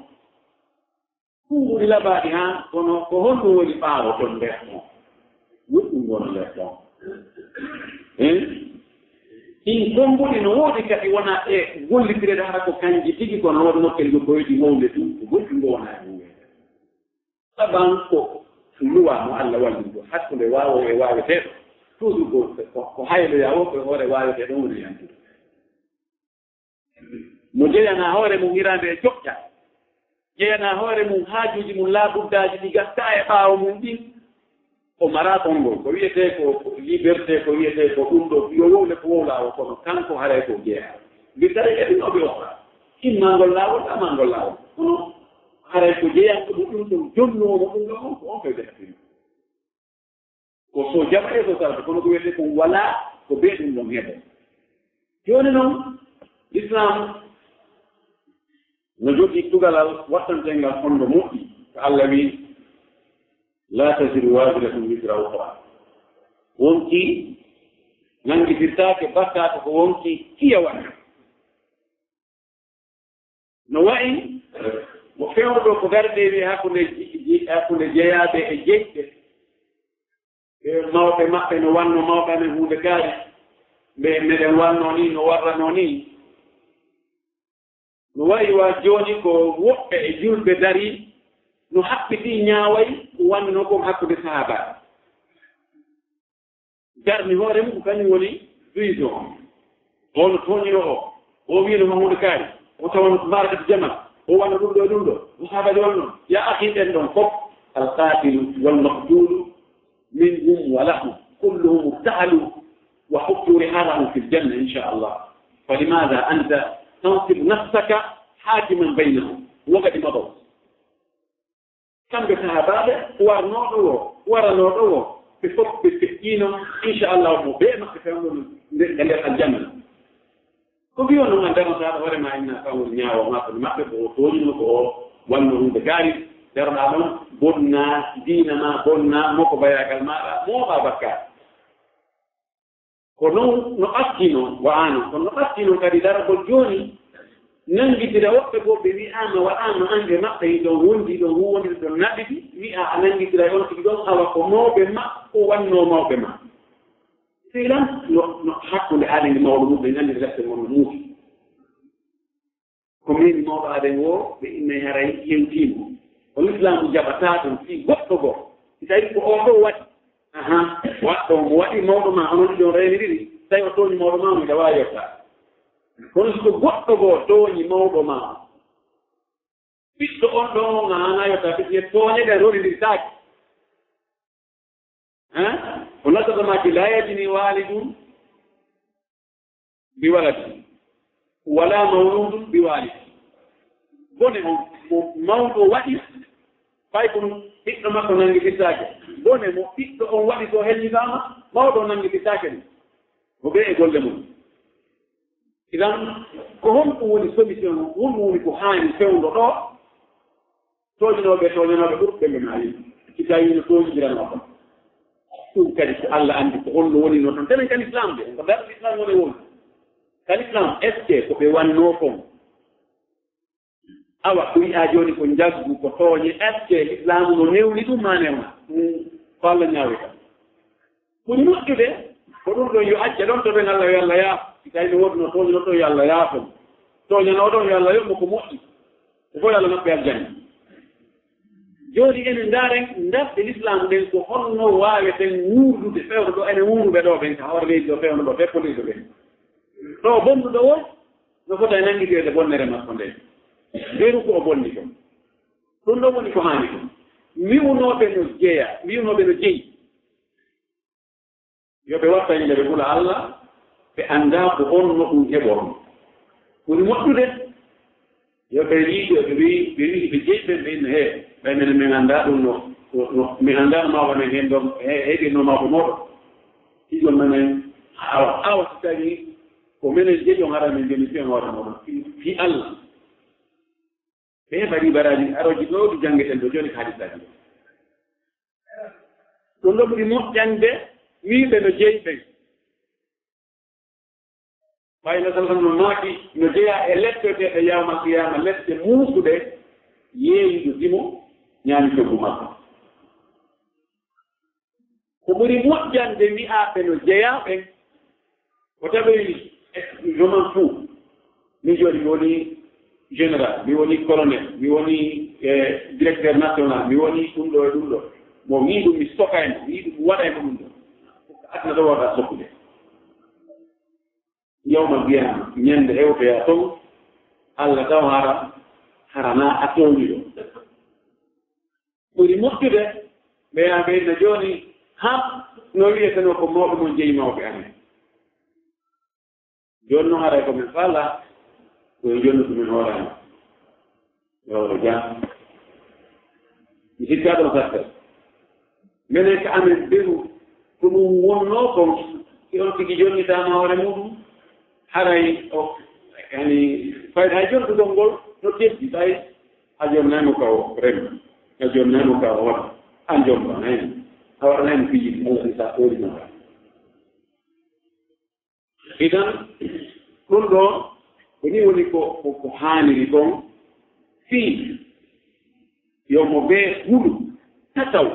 Konnguɗi labaaɗi haa, kono ko honɗum woni ɓaawo ton nder ton? Goɗɗum woni nder ton. Hin? Ɗin konnguɗi no woodi kadi wona e gollitireede hara ko kanji tigi, kono woodi nokkel go koyɗi mawde tun, ko goɗɗum ngo wona e mum. Saban ko luwa mo Allah walliri ko hakkunde waawo e waaweteeɗo. Toujours ko, ko, ko hayloya o ko hoore waaweteeɗo woni yantude. Mo jeyanaa hoore mum hiraande e joƴƴa, jeyanaa hoore mum haajuuji mum laabuddaaji ɗi gastaa e ɓaawo mum ɗin, o maraa konngol. Ko wiyetee ko, ko liberté, ko wiyetee ko ɗum ɗo, yo wowle ko wowlaa o, kono kanko haray ko jeyaa. Mbi tawi e ɗum o ɓe oɗa. Imma ngol laawol, amma ngol laawol. Kono haray ko jeyanko mo ɗum ɗon, jonnoowo mo ɗum ɗo on, ko on koye ɓe hakkille. Ko so jaɓa e so salata, kono ko wiyetee ko walaa, ko bee ɗum ɗon heɓa. Jooni noon, Lislaam no jogii tugalal waɗtanteengal fondo moƴƴi, ko Allah wi'i, "Laa taziru waaziratun wizra ukhraa." Wonkii nanngitirtaake bakkaatu ko wonkii kiya waɗi. No wa'i mo fewndo ɗo ko garde wi hakkunde ji-, ji-, hakkunde jeyaaɓe e jeyɓe. Ɓe mawɓe maɓɓe no wanno mawɓe amen huunde kaari. Ɓe meɗen wanno ni, no warrano ni. No wa'i wa jooni ko woɓɓe e julɓe dari, no haɓɓitii ñaaway ko wanno kon hakkunde sahaabaaɓe. Darni hoore mum, ko kañum woni juge on. O no tooñino o. O wiino ko huunde kaari. O tawa no maarakatu Jamal. O wanno ɗum ɗo e ɗum ɗo. O saabaaji wanno. Ya akhi, ɓen ɗon fof. Al qaatilu wal maqtuulu minhum wa lahum. Kulluhum irtahalu wa huttu rihalahum fil janna, insha Allah. Fa limaadha anta tansibu nafsaka haakiman baynahum? Wa qad madaw. Kamɓe sahaabaaɓe warnooɗo woo, waranooɗo woo, ɓe fof ɓe feƴƴiino, inchallah, mo bee maɓɓe fewndo nde e nder aljanna. Ko mbiyon noon, a darnata hoore ma, inna kan woni ñaawo maɓɓe, maɓɓe ko o tooñino, ko o wanno huunde kaari, daroɗaa ɗoon, bonna diina ma, bonna moko bayaagal maaɗa, mooɓaa bakkaat. Ko noon no ɓatti noon, wa'ano, kono no ɓatti noon kadi daragol jooni, nanngitira woɓɓe goo ɓe wi'aama, wa'aama, aan e maɓɓe hiɗon wondi, hiɗon huuwondiri, hiɗon naɓidi, wi'a a nanngitira on tigi ɗon, awa ko mawɓe ma, ko wannoo mawɓe ma. Filan no, no hakkunde aadee mawɗo mum, ɓe nganndi lepte mon no muusi. Ko memi mawɗo aadee woo, ɓe innay haray hewtiimo. Ko Lislaamu jaɓataa ɗum fii goɗɗo goo. Si tawii ko oo ɗoo waɗi, ahan, waɗɗo mo waɗi mawɗo maa, onon ɗiɗon reyniriri, tawi o tooñi mawɗo maa, mo hiɗa waawi yottaade. Kono si ko goɗɗo goo tooñi mawɗo maa, ɓiɗɗo on ɗon on a haanaa yottaade, ɓiɗɗo tooñe ɗen ronindirtaake. Hein? O nasata maaki, "Laa yajni waalidun bi waladi, wala mawludun bi walidi." Bone on mo mawɗo waɗi, fay ko ɓiɗɗo makko nanngitittaake. Bone mo ɓiɗɗo on waɗi so helñitaama, mawɗo on nanngitittaake ɗum. Ko ɓe e golle mum. Idan, ko honɗum woni solution? Honɗum woni ko haani fewndo ɗo? Tooñinooɓe, tooñanooɓe ɓurɓe ɓe maayi. Si tawii no tooñindiranoo kon. Ɗum kadi ko Allah anndi ko honno woni noon toon. Tenen ka Lislaam de, ko darɗe Lislaam woni woni. Ka Lislaam, est-ce que ko ɓe wannoo kon? Awa, ko wi'aa jooni ko njaggu, ko tooñe, est-ce que Lislaamu no newni ɗum maa newna? Hmm, ko Allah ñaawirta. Ɓuri moƴƴude, ko ɗum ɗon yo acce ɗon to ɓen Allah, yo Allah yaafo. Si tawi no woodunoo tooñuɗo ɗon, yo Allah yaafo mo. Tooñanooɗo on, yo Allah yoɓ mo ko moƴƴi. Ko fof yo Allah naɓɓe aljanna. Jooni enen ndaaren darɗe Lislaam ɗen, ko honno waaweten wuurdude fewndo ɗo, enen wuuruɓe ɗo ɓen, ka hoore leydi ɗo fewndo ɗo, fewndo leydi ɗo ɓen. Ɗo bonnuɗo won, no fota e nanngitirde bonnere makko nden. Mberu ko o bonni kon. Ɗum ɗo woni ko haani kon. Wi'unooɓe no jeya, wi'unooɓe no jeyi. Yo ɓe watta yimɓe ɓe hula Allah, ɓe anndaa ko honno ɗum heɓorno. Ɓuri moƴƴude, yo ɓe yiide, ɓe wi'i, ɓe wi'i ɓe jeyi ɓen, ɓe inna, "Hee, ɓay menen min anndaa ɗum no, no, no, min anndaa no maa wonen heen ɗon, he, heɓirnoo maa ko mooɗon." Ɗiɗon menen, awa, awa si tawii ko menen jeyi on, hara min joni fii en hoore mooɗon, fii, fii Allah. Ɓe heɓa ɗii baraaji arooji ɗo ɗi janngeten ɗo jooni ka hadisaaji ɗo. Ɗum ɗo ɓuri moƴƴande wi'ude no jeyi ɓen. Ɓay no sallallahu alaihi wasallam maaki no jeyaa e lettoteeɗe yawmal qiyaama, lette muusuɗe yeeyuɗo dimo ñaami coggu makko. Ko ɓuri moƴƴande wi'aa ɓe no jeyaa ɓen, ko tawi je m'en fous. Min jooni mi woni général, mi woni colonel, mi woni, eh, directeur national, mi woni ɗum ɗo e ɗum ɗo. Mo wi'i ɗum mi soka e mo, wi'i ɗum mi waɗa e mo ɗum ɗo. Ko aduna ɗo wawata sokkude. Yawmal qiyaama, ñande hewtoyaa ton, Allah taw hara, hara na a tooñuɗo. Ɓuri moƴƴude, ɓe yaha ɓe inna jooni, ha, no wi'etenoo ko mawɓe mon jeyi mawɓe amen. Jooni noon haray ko min faala, ko e jooni ko min hoorani. Yo Allah jam. Mi sikkaa ɗon satte. Menen ka amen beru, ko ɗum wonnoo kon, si on tigi jonnitaama hoore muɗum, haray o, yani, fayda hay jontugol ngol no teddi, ɓay a jonnaymo ka o rem, a jonnaymo ka o waɗa, a jomba, hen. A waɗanaymo piiji ɗi, on sa ɗoori mo ka. Idan, ɗum ɗo, ko ni woni ko, ko, ko haaniri kon, fii yo mo bee hulu tataw,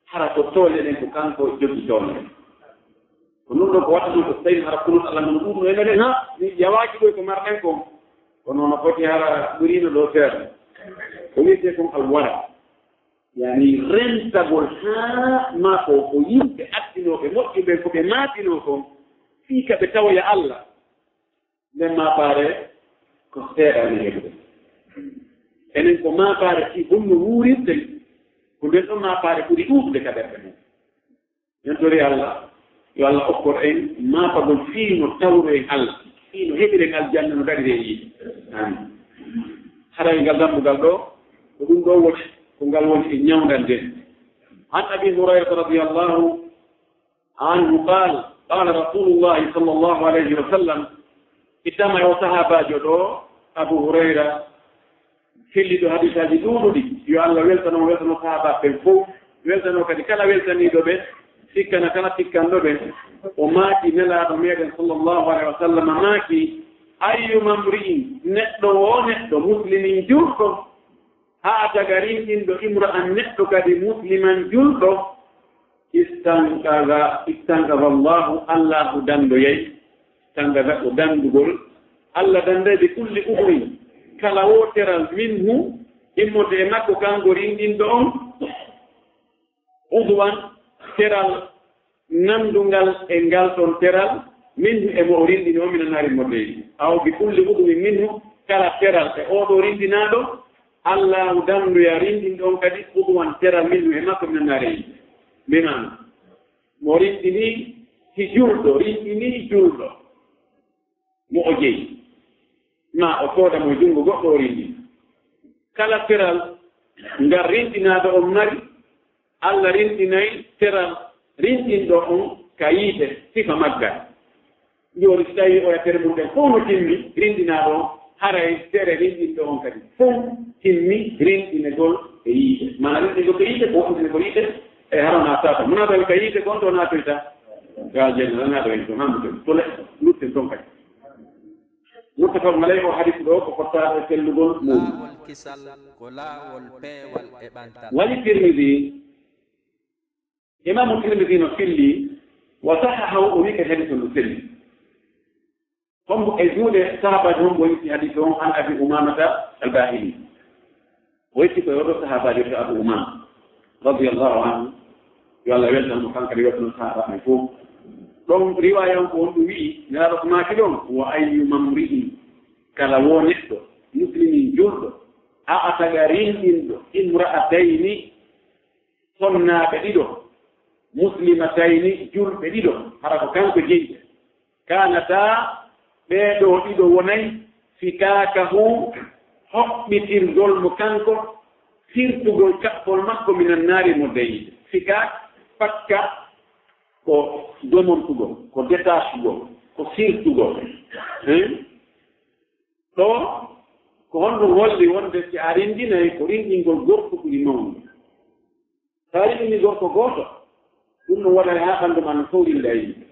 hara ko toole ɗen ko kanko jogi toole ɗen. Ko ɗum ɗo ko watta ɗum ko so tawi hara kunut Allah ngun ɗuuɗu e meɗen, ha, mi yawaaki ɗo ko marɗen kon. Kono no foti hara ɓuriino ɗo seeɗa. Ko wi'etee kon alwara. Yani rentagol haa ma ko, ko yimɓe attinooɓe moƴƴuɓe, ko ɓe maatinoo kon, fii ka ɓe tawoya Allah. Nden maapaare ko seeɗa ene heɓude. Enen ko maapaare fii honno wuurirten, ko nden ɗon maapaare ɓuri ɗuuɗude ka ɓerɗe men. Min tori Allah, yo Allah okkor en maapagol fii no tawroen Allah, fii no heɓiren aljanna, no daɗiren yiide. Amin. Haray ngal dambugal ɗo, ko ɗum ɗo woni, ko ngal woni e ñawndal nden. عن أبي هريرة رضي الله عنه قال: قال رسول الله صلى الله عليه وسلم. Ittama e o sahaabaajo ɗo, Abu Hurayra, filliɗo hadiisaaji ɗuuɗuɗi, yo Allah weltano mo, weltano sahaabaaɓe ɓen fof, weltano kadi kala weltaniiɗo ɓe, sikkana kala sikkanɗo ɓe. O maaki, Nelaaɗo meɗen sallallahu alaihi wa sallam maaki: "Ayyuma mri'in, neɗɗo wo neɗɗo, muslimin, juulɗo, haa a taga rinɗinɗo, imra'an, neɗɗo kadi, musliman, juulɗo, istanqaza, istanqaza Allahu, Allahu dandoyay, istanqaza ko dandugol, Allah danday bi kulli udwin, kala wo teral, minhu, immorde e makko kanko rinɗinɗo on, udwan, teral, nandungal e ngal ɗon teral, minhu, e mo o rinɗini on, mina naari mo leydi. Aw bi kulli udwin minhu, kala teral e oo ɗoo rinɗinaaɗo, Allahu dandoya rinɗinɗo on kadi udwan, teral, minhu, e makko, mina naari. Bi maana, mo rinɗini si juulɗo, rinɗini juulɗo mo o jeyi, ma o sooda mo e junngo goɗɗo o rinɗini. Kala teral ngal rinɗinaaɗo on mari, Allah rinɗinay teral rinɗinɗo on ka yiite, sifa maggal. Jooni, si tawii oya tere mum ɗen fof no timmi, rinɗinaaɗo on, haray tere rinɗinɗo on kadi fof timmi, rinɗinegol e yiite. Maana rinɗinegol e yiite, ko woɗɗinegol yiite, E hara naatataa. Mo naatata ka yiite kon to naatoyta. Ka aljanna naatoyta to hambude. To le lutte ton kay. Muttafaqun alayhi, o hadis ɗo ko fottaade sellugol mum. Laawol kisal ko laawol peewal e ɓantal. Wali Tirmidhi, Imaamu Tirmidhi no filli, wa sahahahu, o wi'i kadi hadis on no selli. Hombo e juuɗe sahaabaajo hombo o yetti hadis on? An Abi Umamata al-Bahili. O yetti ko e oɗo sahaabaajo to Abu Umama, radiyallahu anhu. Yo Allah weltan mo, kanko kadi weltano sahaabaaɓe fof. Ɗon riwaaya on ko on ɗum wi'i, Nelaaɗo ko maaki ɗon, wa ayyu mamri'in, kala wo neɗɗo, muslimin juulɗo, a ataga rinɗinɗo, imra'atayni, sonnaaɓe ɗiɗo, muslimatayni, juulɓe ɗiɗo, hara ko kanko jeyi ɓe. Kaanataa, ɓee ɗoo ɗiɗo wonay, fikaakahu, hoɓɓitirgol mo kanko, sirtugol kaɓɓol makko, minan naari, mo dayiide. Fikaak, fakka, ko domontugol, ko detachugol, ko sirtugol. Hein? Ɗo, ko honɗum holli wonde si a rinndinay, ko rinndingol gorko ɓuri mawnude? So a rinndini gorko gooto, ɗum no waɗa haa ɓanndu maa no fowrinde e yimɓe.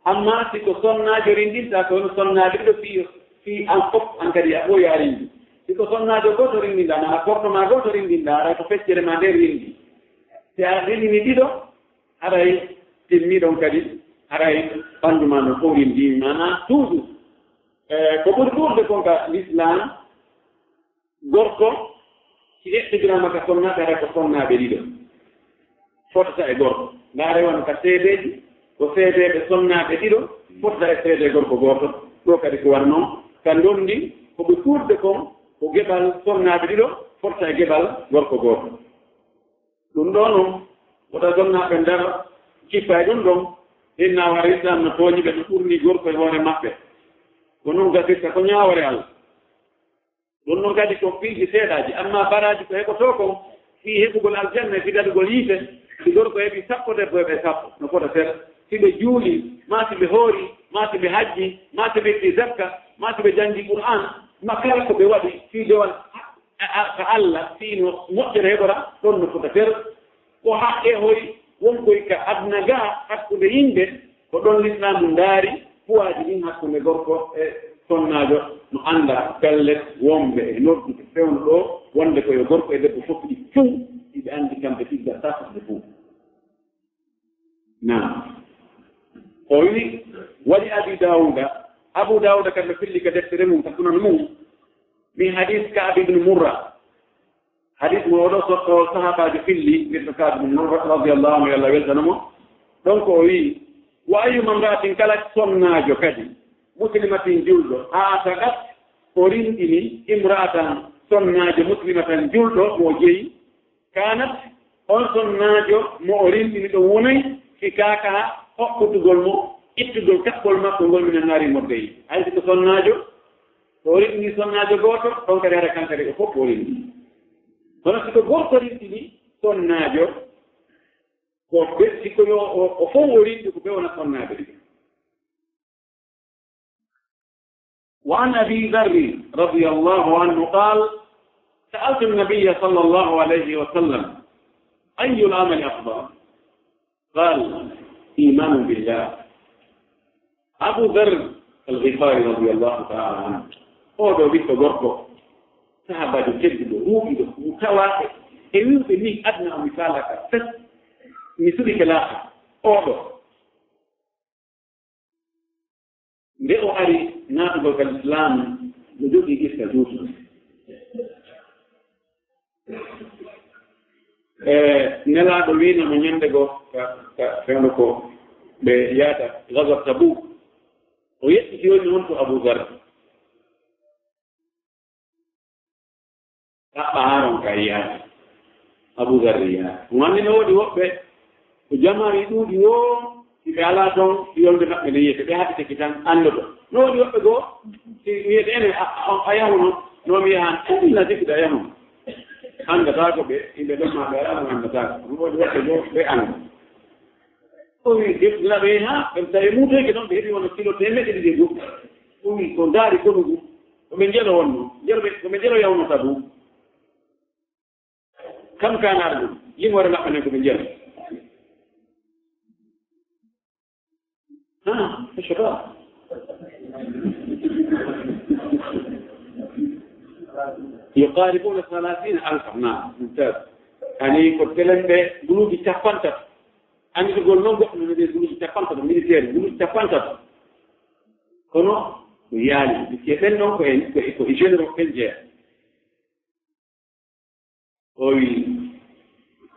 Amma si ko sonnaajo rinndinta, ko hono sonnaajo ɗiɗo fii, fii an fof, an kadi a ɓooyi a rinndi. Si ko sonnaajo gooto rinndinɗaa, maanaa korɗo maa gooto rinndinɗaa, aray ko feccere maa nden rinndi. Si a rinndini ɗiɗo, haray timmi ɗon kadi, haray ɓanndu maa no fowrindi, maanaa toujours. E, ko ɓuri ɗuuɗude kon ka Lislaam, gorko, si eɓɓidiraama ka sonnaaɓe, hara ko sonnaaɓe ɗiɗo fotata e gorko. Ndaare wano ka seedeeji, ko seedeeɓe sonnaaɓe ɗiɗo fotata e seede gorko gooto. Ɗo kadi ko wano non, ka ndondi, ko ɓe kuurɗe kon, ko geɓal sonnaaɓe ɗiɗo fotata e geɓal gorko gooto. Ɗum ɗoo non, wota sonnaaɓe ndar kippa e ɗum ɗon, inna wara Islam no tooñi ɓe, no ɓurni gorko e hoore maɓɓe. Ko non gasirta, ko ñaawore Allah. Ɗum non kadi ko piiji seeɗaaji, amma baraaji ko heɓotoo kon, fii heɓugol aljanna e fii daɗugol yiite, si gorko heɓi sappo, debbo heɓe sappo, no fota seeɗa. Si ɓe juuli, maa si ɓe hoori, maa si ɓe hajji, maa si ɓe itti zakka, maa si ɓe janngi Qur'aan, maa kala ko ɓe waɗi fii dewal a, a, ka Allah, fii no moƴƴere heɓora, ɗon no fota seeɗa. Ko haqqe hoy wonkoy ka aduna gaa hakkunde yimɓe, ko ɗon Lislaamu ndaari puwaaji ɗin hakkunde gorko e sonnaajo, no annda pellet wonɓe e noddude fewndo ɗo, wonde ko yo gorko e debbo fof ɗi fuu, iɓe anndi kamɓe tigga safde fuu. Naam. O wi, wali Abi Daawuda, Abu Daawuda kadi no filli ka deftere mum, ka sunan mum, min hadis Ka'b ibn Murra. Hadis mo oɗo sotto sahaabaajo filli, mbiyetee Ka'b ibn Murra radiyallahu anhu, yo Allah weltano mo. Ɗon ko o wi'i, wa ayyuma imra'atin, kala sonnaajo kadi, muslimatin, juulɗo, a'taqat, o rinɗini, imra'atan, sonnaajo, muslimatan, juulɗo mo o jeyi, kaanat, on sonnaajo mo o rinɗini ɗon wonay, fikaakaha, hoɓɓutugol mo, ittugol kaɓɓol makko ngol, minan naari, mo dayiide. Hay si ko sonnaajo, so o rinɗini sonnaajo gooto, ɗon kadi hara kan kadi ko fof o rinɗini. Kono si ko gorko rinɗini sonnaajo, ko ɓe, si ko yo o, o fof o rinɗi, ko ɓe wona sonnaaɓe ɗiɗo. وعن أبي ذر رضي الله عنه قال: سألت النبي صلى الله عليه وسلم: أي العمل أفضل؟ قال: إيمان بالله. Abu Dharr al-Ghifari radiyallahu ta'ala anhu, oo ɗoo ɓiɗɗo gorko, sahaabaajo tedduɗo, ruuɗiɗo, mo tawaa e wi'uɓe nii aduna o mi faalaka fes, mi suɓike laakhara. Oo ɗoo, nde o ari naatugol ka Lislaam, no jogii qissa juutuɗo. E Nelaaɗo wiino mo ñande goo ka, ka fewndo ko ɓe yaata Gazwat Tabuk, o yettiti woni on to Abu Dharr. Ɗaɓɓa haaron ka yaade. Abu Dharr yaade. Mo anndi no woodi woɓɓe ko jamaari ɗuuɗi woo, si ɓe alaa toon, yolnde maɓɓe nde yiyete, ɓe haɓitake tan anndoto. No woodi woɓɓe goo, si wiyete enen a, a, a yahuno, no mi yahan, illa sikkude a yahuno. Anndataa ko ɓe, yimɓe ɗon maa ɓe alaa mo anndataa ko. No woodi woɓɓe goo, ɓe annda. O wi, deftinaaɓe heen haa, ɓe tawi muutoyke noon, ɓe heɓi wona kilo teemedde ɗiɗi e goɗɗum. O wi, ko ndaari konu ngu, ko ɓe njelo wonno, njelo ɓe, ko ɓe njelo yawnoo Tabuuk. Kam kaanaaɗo ɗum, yimoore maɓɓe nden ko ɓe njelo. Ah, الشباب. يقاربون ثلاثين ألفا. نعم، ممتاز. Ani ko telemɓe guluuji capantato. Annditugol noon goɗɗo no wi'etee guluuji capantato, militaire guluuji capantato. Kono ko yaali, puisque ɓen noon ko e, ko e, ko e généraux ɓen jeyaa. O wi,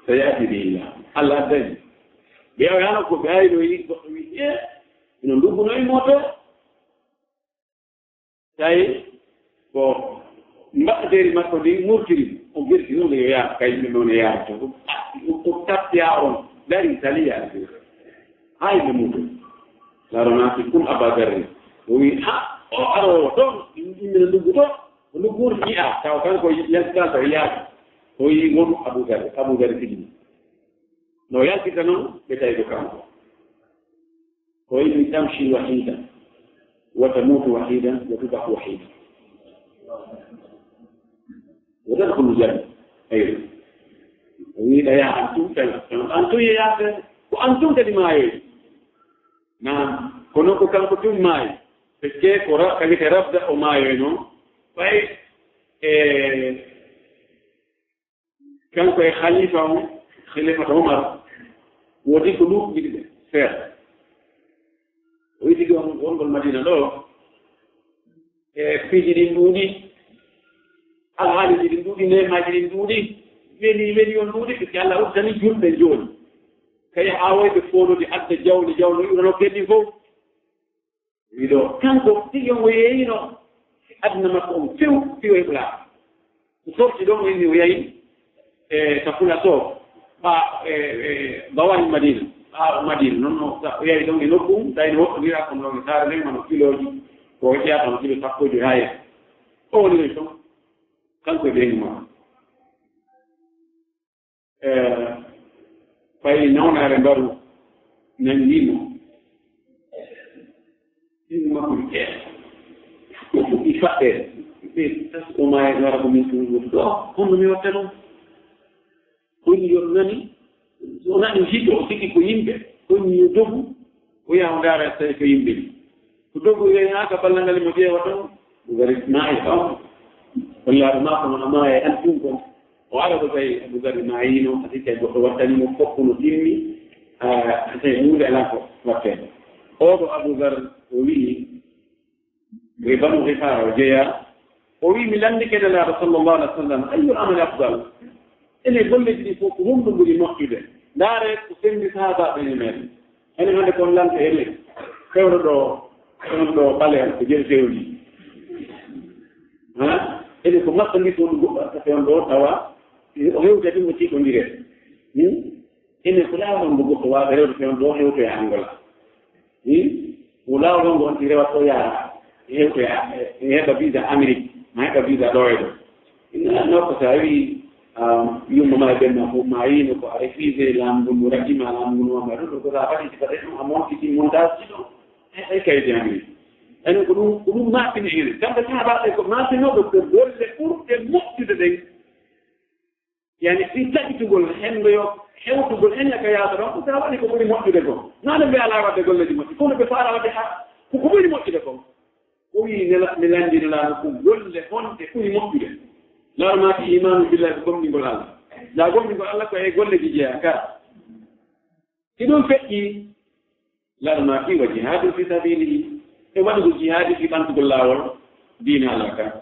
"سيأتي به الله." Allah addan. Ɓe o yaano ko ɓe ayno yi, goɗɗo wi, "E, ino ndugguno e moto." Tawi ko mbaɗdeeri makko ndin murtiri, o gerti noon yo yaar, kay yimɓe noon e yaar to. O, o tappi haa on, dari sali yaade. Haa yimɓe mum to. Laaronaaki kun Abaa Zarri. O wi, "Ha, o aroowo toon, yimɓe nduggu to, ko ndugguuri yi'a, taw kanko yaltitaa ko yaaki." O wi, "Wonu Abu Zarri, Abu Zarri tigi." No yaltita noon, ɓe tawi ko kanko. O wi, "تمشي وحيدا، وتموت وحيدا، وتبعث وحيدا، وتدخل الجنة." Eyyo. O wi, "Ɗa yaha an tun tan, an tun yeyaaka, ko an tun kadi maayoy." Naam, kono ko kanko tun maayi. Parce que ko ra-, kadi ko rabda o maayoy noon. Ɓay, e, Kanko e khalifa on, khalifa Umar, woodi ko ɗuuɗi ɓe seeɗa. O wi'i ɗum wongol Madina ɗo, e piiji ɗin ɗuuɗi, alhaaliiji ɗin ɗuuɗi, neemaaji ɗin ɗuuɗi, weli, weli on ɗuuɗi, parce que Allah uddani julɓe jooni. Kay haa woyɓe foolude adda jawle, jawle ɗuɗano keddi fof. Wiɗo, kanko, tigi on o yeeyino aduna makko on few, few e ɓulaa. O sorti ɗon, o inni, o yahi, e, ka Fula Sow, ɓa, e, e, Bawal Madina, ɓaawo Madina, non, non, o yahi ɗon e nokku mum, tawi no woɗɗondira kon ɗon e saare nden, wano kilooji, ko o ƴeya tan kilo sappo e jowi haa yeeso. O woni ɗon ton, kanko e ɓeyngu makko. Eh, fayi nawnaare mbaru nanngii mo. Ɗiɗi makko ɗi ƴeewa. O fuɗɗi faɗɗeede. Ɓe tas o maaya wara ko min tun woni ɗo. Honno mi watta ɗum? Woni yo nani, so nani hito o tigi ko yimɓe. Woni yo dogu, o yaha o ndaara tawi ko yimɓe ni. Ko dogu yeeyaaka ballal ngal mo ƴeewa ɗon, Abu Zarri maayi ɗon. Hollaaɗo maako no maaya e an tun kon. O ara ko tawi Abu Zarri maayiino, a sikki goɗɗo wattani mo foppu no timmi, a, a tawi huunde alaa ko wattee. Oo ɗo Abu Zarri o wi'i, e Banu Ghifaara o jeyaa, o wi'i, mi lanndike Nelaaɗo sallallahu alaihi wa sallam, ayyul amali afdal? Ene golleeji ɗi fof ko honɗum ɓuri moƴƴude? Ndaare ko senndi sahaabaaɓe e meeɗen. Enen hannde kon lante ene fewndo ɗo, fewndo ɗo ɓaleeɗo ko jeli fewndi. Ha? Ene ko marchandise wonɗo goɗɗo arta fewndo ɗo tawa o hewta ɗum o tiiɗondire. Hmm? Ene ko laawol ngo goɗɗo waawata rewde fewndo ɗo hewtoya Angola. Hmm? Ko laawol ngo on ti rewata o yaara hewtoya, e heɓa visa Amérique, ma heɓa visa ɗo e ɗo. Ina nokko so a wii, um, yumma ma e ɓen ma fof ma yiino ko a refusé laamu ngu, ngu raɗɗima laamu ngu no wamma ɗum, ɗum ko sa waɗi si waɗe ɗum a monti ɗi montage ɗi ɗo. E, e kaydi amen. Enen ko ɗum, ko ɗum mappini ene. Kamɓe sahaabaaɓe ko mappinooɓe ko golle ɓurɗe moƴƴude ɗen. Yani ɗi taƴitugol henndoyo, hewtugol hennde ka yaata ɗon, ko sa waɗi ko ɓuri moƴƴude kon. Naane ɓe alaa waɗde golleeji moƴƴi, kono ɓe faala waɗde ha, ko ko ɓuri moƴƴude kon. O wi'i nela-, mi lanndino laano ko golle honɗe ɓuri moƴƴude. Laano maaki imaanu billahi ko gomɗingol Allah. Da gomɗingol Allah ko e golleeji jeyaa ka. Si ɗum feƴƴi, laano maaki wa jihaadu fi sabiilihi, e waɗugol jihaadi fi ɓantugol laawol diina Allah kan.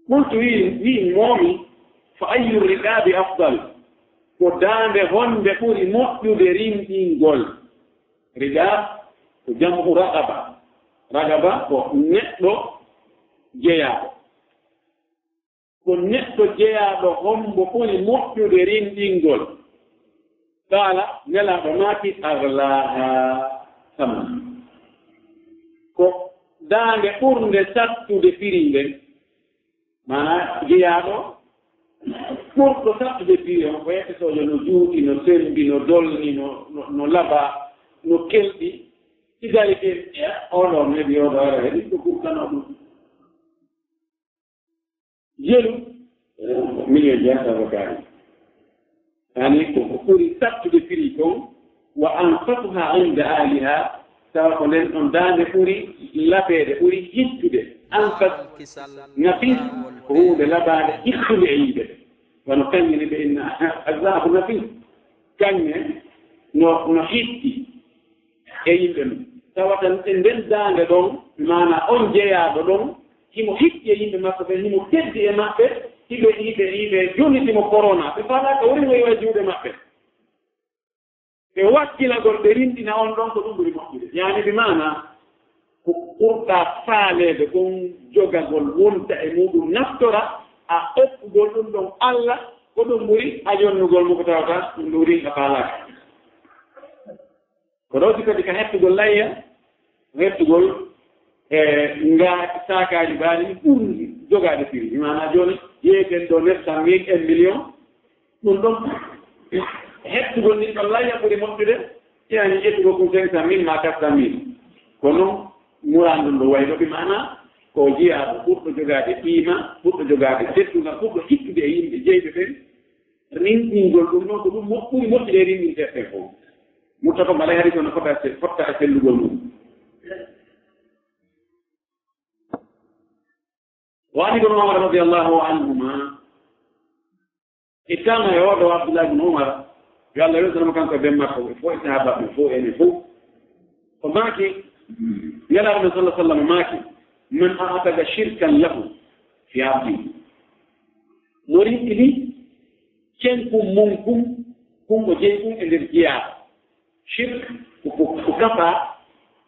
Qultu, wi'i, wi'i moomi, fa ayyu riqaabi afdal? Ko daande honde ɓuri moƴƴude rimɗingol? Riqaab ko jam'u raqaba. Raqaba ko neɗɗo jeyaaɗo. Ko neɗɗo jeyaaɗo hombo ɓuri moƴƴude rimɗingol? Qaala, Nelaaɗo maaki, aghlaaha saman. Ko daande ɓurnde sattude firi nden. Maanaa jeyaaɗo ɓurɗo sattude firi on, ko yette soojo no juuti, no sembi, no dolni, no, no, no laba, no kelɗi. Si dari ke, eh, oɗo neɗɗo oɗo ara heɗi ko gurkano ɗum. Jelu, eh, million jeetati ko kaari. Yani ko ko ɓuri sattude firi kon, wa anfasuha inda ahliha, Tawa ko nden ɗon daande ɓuri labeede, ɓuri hittude. Anfas, nafis, ko huunde labaande hittunde e yimɓe. Wano kañum ne ɓe inna azaabu nafis. Kañum ne no, no hitti e yimɓe mum. Tawa tan e nden daande ɗon, maanaa on jeyaaɗo ɗon, himo hitti e yimɓe makko ɓen, himo teddi e maɓɓe, hiɓe, hiɓe, hiɓe jonitimo korona. Ɓe faalaaka woni no yo e juuɗe maɓɓe. Ɓe wakkilagol, ɓe rinɗina on ɗon ko ɗum ɓuri moƴƴude. Yaani bi maanaa, ko ɓurɗaa faaleede kon jogagol wonta e muuɗum naftora, a okkugol ɗum ɗon Alla, ko ɗum ɓuri a yonnugol mo ko tawata ɗum ɗum rinɗa faalaaka. Ko ɗo si kadi ka hettugol layya, hettugol, e, nga saakaaji baali ɗi ɓuri jogaade firi. Bi maanaa jooni, yeeyten ɗo neuf cent mille, un million, ɗum ɗon hettugol ndin ɗon layya ɓuri moƴƴude, yani ƴettugol ɗum cinq cent mille ma quatre cent mille. Kono muraadu ndun ɗo wayno bi maanaa ko jiyaaɗo ɓurɗo jogaade qiima, ɓurɗo jogaade teddungal, ɓurɗo hittude e yimɓe jeyɓe ɓen, rinɗingol ɗum ɗon ko ɗum mo-, ɓuri moƴƴude e rinɗinteeɓe ɓen fof. Muttafaqun alayhi, hadiis on no fota se-, fotta e sellugol mum. Wa an Ibn Umar radiyallahu anhuma, ittama e oɗo Abdullah ibn Umar, yo Allah weltanamo kanko e ben makko, ɓe fof e sahaabaaɓe ɓe fof, enen fof. O maaki, Nelaaɗo men sallallahu alaihi wasallam maaki, "Man a'taqa shirkan lahu fi abdi." Mo rinɗini cenkun mun kun, kun o jeyi ɗum e nder jiyaaɗo. Shirk ko, ko, ko kafa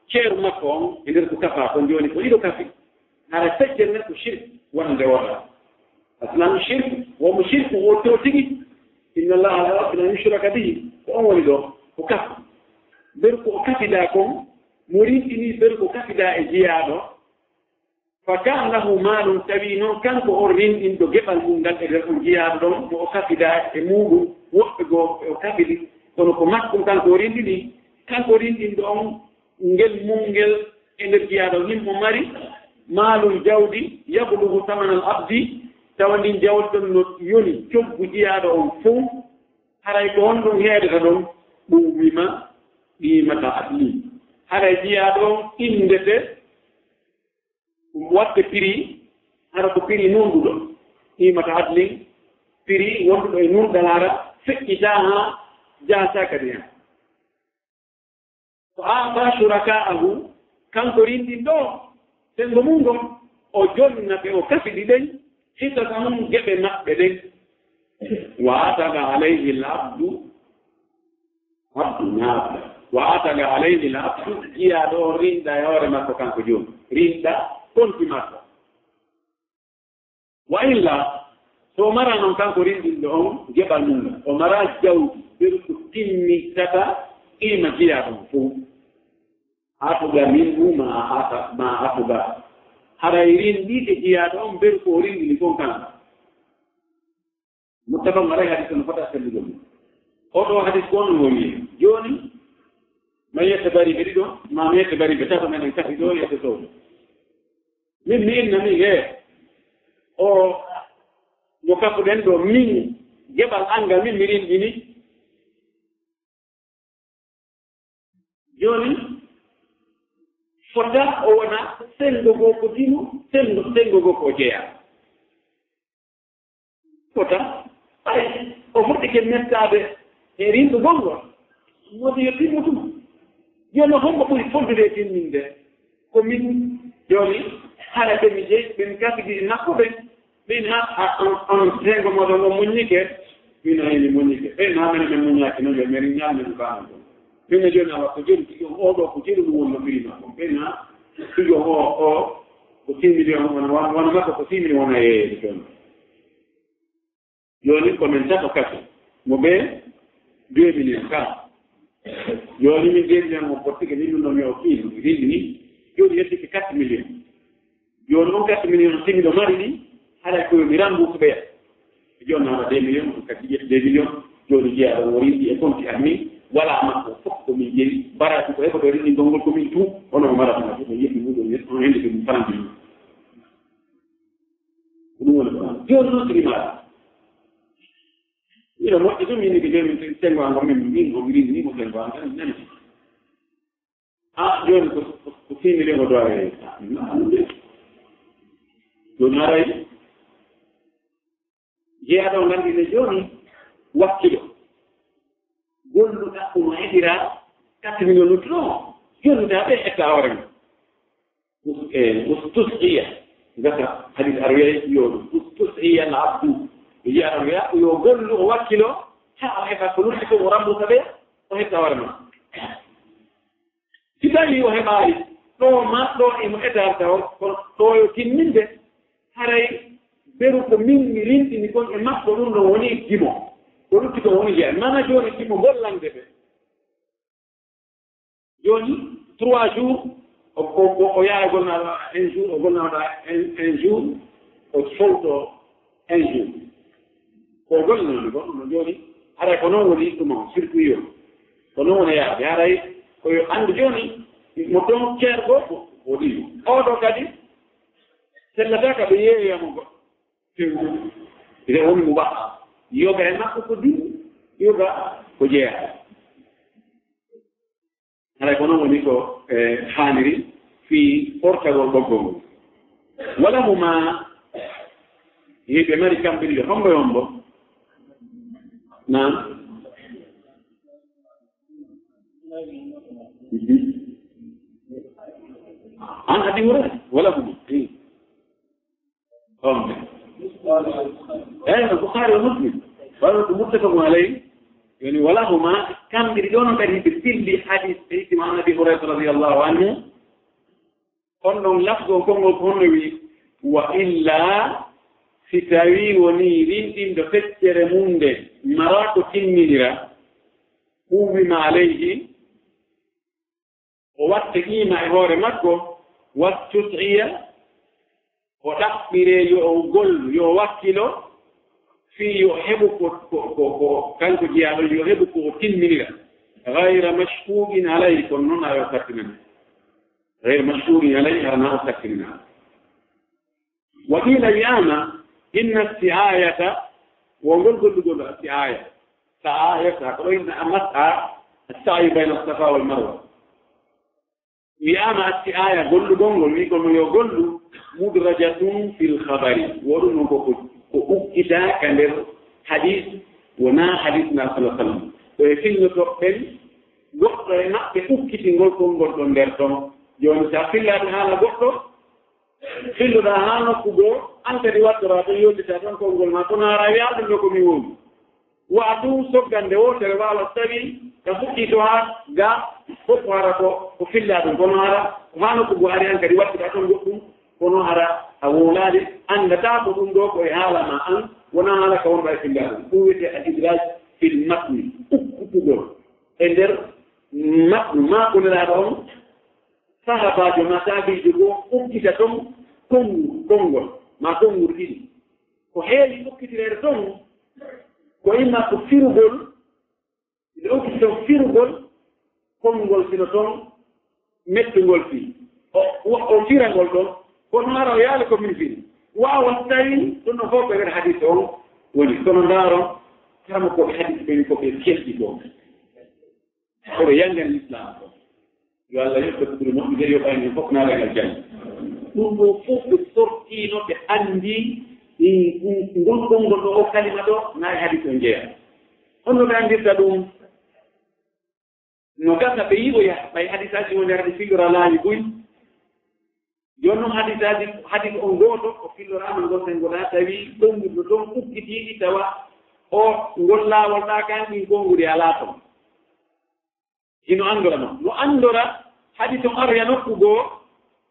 ceeru makko on e nder ko kafa kon. Jooni ko ɗiɗo kafi. Hara feccere nden ko shirk wonande wota. Aslan shirk, wo mo shirk wotto tigi. Inna Allaha la yaghfiru an yushraka bihi. Ko on woni ɗo, ko kafa. Nder ko o kafida kon, mo rinɗini nder ko kafida e jiyaaɗo, fa kaana lahu maalun, tawi noon kanko on rinɗinɗo geɓal mum ngal e nder on jiyaaɗo ɗon, mo o kafida e muuɗum woɓɓe goo, o kafidi, kono ko makko kanko o rinɗini, kanko rinɗinɗo on, ngel mum ngel e nder jiyaaɗo on, himo mari maalun, jawdi, yablugu samanal abdi, tawa ndin jawdi ɗon no yoni coggu jiyaaɗo on fow, haray ko honɗum heedata ɗon? Ɗum wima qiimata adlin. Haray jiyaaɗo on inndete waɗde prix, hara ko prix nunɗuɗo, qiimata adlin, prix wonduɗo e nunɗal, hara feƴƴitaa haa jaasaa kadi hen. Ko aata shuraka'ahu, kanko rinɗinɗo, senngo mum ngon, o jonna ɓe o kafidi ɗen, hisasahum, geɓe maɓɓe ɗen. Wa ataqa alayhi al-abdu, abdu naata. Wa ataqa alayhi al-abdu, jiyaaɗo on rinɗa e hoore makko kanko jooni. Rinɗa konti makko. Wa illa, so o mara noon kanko rinɗinɗo on geɓal mum ngal, o mara jawdi, ɓeru ko timmitata qiima jiyaaɗo on fof. Atuga minhu ma ata-, ma atuga. Haray rinɗiiɗe jiyaaɗo on, ɓeru ko o rinɗini kon kanko. Muttafaqun alayhi, hadis on no fota sellugol mum. Oɗo hadis ko on no wiye. Jooni, ma yette bariiɓe ɗiɗo, ma mi yette bariiɓe tato, meɗen kafi ɗo, yette sow. Min mi inna min, he, o, mo kafuɗen ɗo, min, geɓal angal min mi rinɗini. Jooni, fota o wona senngo goo ko dimo, senngo, senngo goo ko jeyaa. Fota, ay, o fuɗɗike mettaade e rinɗugol ngol. Woni yo timmu tuma. Jooni, hombo ɓuri foddude e timminde? Ko min. Jooni, hara ɓe mi jeyi, ɓe mi kafidi e makko ɓen. Ɓen ha, a, on, on, senngo mooɗon on muññike? Min o heni muññike. Ɓen ha menen men muññaaki noon, yo men ñaal men faama ɗum. Min o jooni awa ko joni, ko oɗo ko joni ɗum wonno prix makko. Ɓen ha, ko o, o, ko six millions wona, wona, wona makko ko six millions wona yeeyede toon. Jooni ko men tato kake. Mo ɓe deux millions kala. Jooni min deux millions mo fottike min ɗum ɗon yo kiilu, rindi ni. Jooni yettike quatre millions. Jooni on quatre millions si miɗo mari ni, haɗa ko mi rembourse ɓeya. Jooni naata deux millions, ɗum kadi ƴetti deux millions. Jooni jeyaa ɗo o rindi e compte am ni, wala makko fof ko min jeyi. Baraki ko heɓoto rindi ngol ngol ko min tu, ono ko marata makko, ko yetti muɗum, on hende ko min falanti. Ko ɗum woni ko jooni noon sigi maɗa. Ina moƴƴi ɗum, min ko jooni min senngo am, min, min ko mi rindi ni ko senngo am tan nani. Ah, jooni ko, ko, ko six millions o doole. Ɗum haray jeyaɗo o nganndi ne jooni wakkilo. Golluɗa ɗum heɓira quatre millions luttuɗo. Jonnuɗa ɓe etta hoore mum. Us-, e, ustusqiya. Gasa hadis ar wiyay yo ustusqiya al abdu. Ɓe yiya ɗon wiya yo gollu o wakkilo, haa o heɓa ko lutti ko o rambuta ɓe, o heɓta hoore mum. Si tawii o heɓaali, ɗo ma, ɗo imo etarta on, kono ɗo yo timminde, haray beru ko min mi rintini kon e makko, ɗum ɗon woni gimo. Ko lutti ko woni jeya. Mana jooni gimo gollande ɓe. Jooni, trois jours, o, o, o, o yaha golnaɗo un jour, o golnaɗo un, un jour, o fowto un jour. Ko golnoomi ko ɗum jooni, haray ko noon woni ɗum on, circuit o. Ko noon woni yaade, haray ko yo anndu jooni, mo toon ceergo, ko, ko ɗiɗo. Oo ɗoo kadi, sellata ka ɓe yeeyamo goɗɗo. Ɓe woni mo waɗa. Yoga e makko ko ɗiɗo, yoga ko jeyaa. Haray ko noon woni ko, e, haaniri fii ɓortagol ɓoggol ngol. Wala huma, hiɓe mari kamɓe ɗiɗo, hombo e hombo? Naam. Mhm. An Abi Hurayra, wala huma. Eh. Homɓe? Eyi, no Bukhari e Muslim. Wano ko muttafaqun alayh. Yoni wala huma, kamɓe ɗiɗo noon kadi ɓe filli hadis, ɓe itti mo an Abi Hurayra radiyallahu anhu. On ɗon lafzo konngol ko honno wi, wa illa, si tawii wonii rinɗinɗo feccere mum nde maraa ko timminira, quwwima alayhi, o watte qiima e hoore makko, wastus'iya, o ɗaɓɓiree yo o gollu, yo o wakkilo, fii yo heɓu ko, ko, ko, ko kanko jeyaaɗo, yo heɓu ko o timminira. Gayra mashkuukin alayhi, kono noon a yo sattinane. Gayra mashkuukin alayhi, hara na o sattinana. Wa qiila wiyaama, inna si'aayata, wo ngol gollugol si'aaya. Sa'aaya, sa ko ɗo inna a mas'a, as-sa'yu bayna as-safa wal marwa. Wiyaama as-si'aaya, gollugol ngol, wi'ugol mo yo gollu, mudrajatun fil khabari. Wo ɗum noon ko, ko, ko ukkita ka nder hadis, wonaa hadis na sallallahu alaihi wasallam. Ko e filloto ɓen, goɗɗo e maɓɓe ukkiti ngol konngol ɗon nder ɗon. Jooni, sa fillaade haala goɗɗo, filloɗaa haa nokku goo, an kadi wattoraa ton, yewtitaa ton konngol maa, kono hara wiyaa ɗum ɗo ko mi woni. Wa a tun soggande wootere waawa tawi ka fuɗɗii to haa ga fof hara ko, ko fillaa ɗum, kono hara ko haa nokku goo ari an kadi wattiɗaa ton goɗɗum, kono hara a wowlaade, anndataa ko ɗum ɗo ko e haala maa an, wonaa haala ka wonɗaa e fillaa ɗum. Ɗum wiyetee al idraj fil matni, ukkutugol e nder matnu maa ko nelaaɗo on, sahabaajo maa taabiijo goo ukkita ton konngu-, konngol, maa konngol ɗiɗi. Ko heewi ukkitireede ton, ko imma ko firugol, nde ukkiti ton firugol, konngol sino ton, mettungol fii. O, o, o firangol ɗon, kono hara o yaali ko min firi. Waawa tawi ɗum no fof ko nder hadis on woni. Kono ndaaron, kala mo ko hadis ɓen ko ɓe kelɗi ko. Kono yanngan Islam ko. Yo Allah yoɓ ɓe kuɗi moƴƴi, yo ɓayni fof naata aljanna. Ɗum ɗo fof ɓe sortiino, ɓe anndi, mm, mm, ngol konngol ɗo, o kalima ɗo, na e hadis o jeyaa. Honno ɓe anndirta ɗum? No gasa ɓe yi'oya, ɓay hadisaaji woni hara ɗi fillora laawi buy. Jooni noon hadisaaji, hadis on gooto, o filloraama ngol ɓe ngoɗa tawi ɗon no ɗon ukkitiiɗi tawa o ngol laawol ɗa kan ɗin konguɗi alaa ton. Hino anndora noon. No anndora hadis on aroya nokku goo,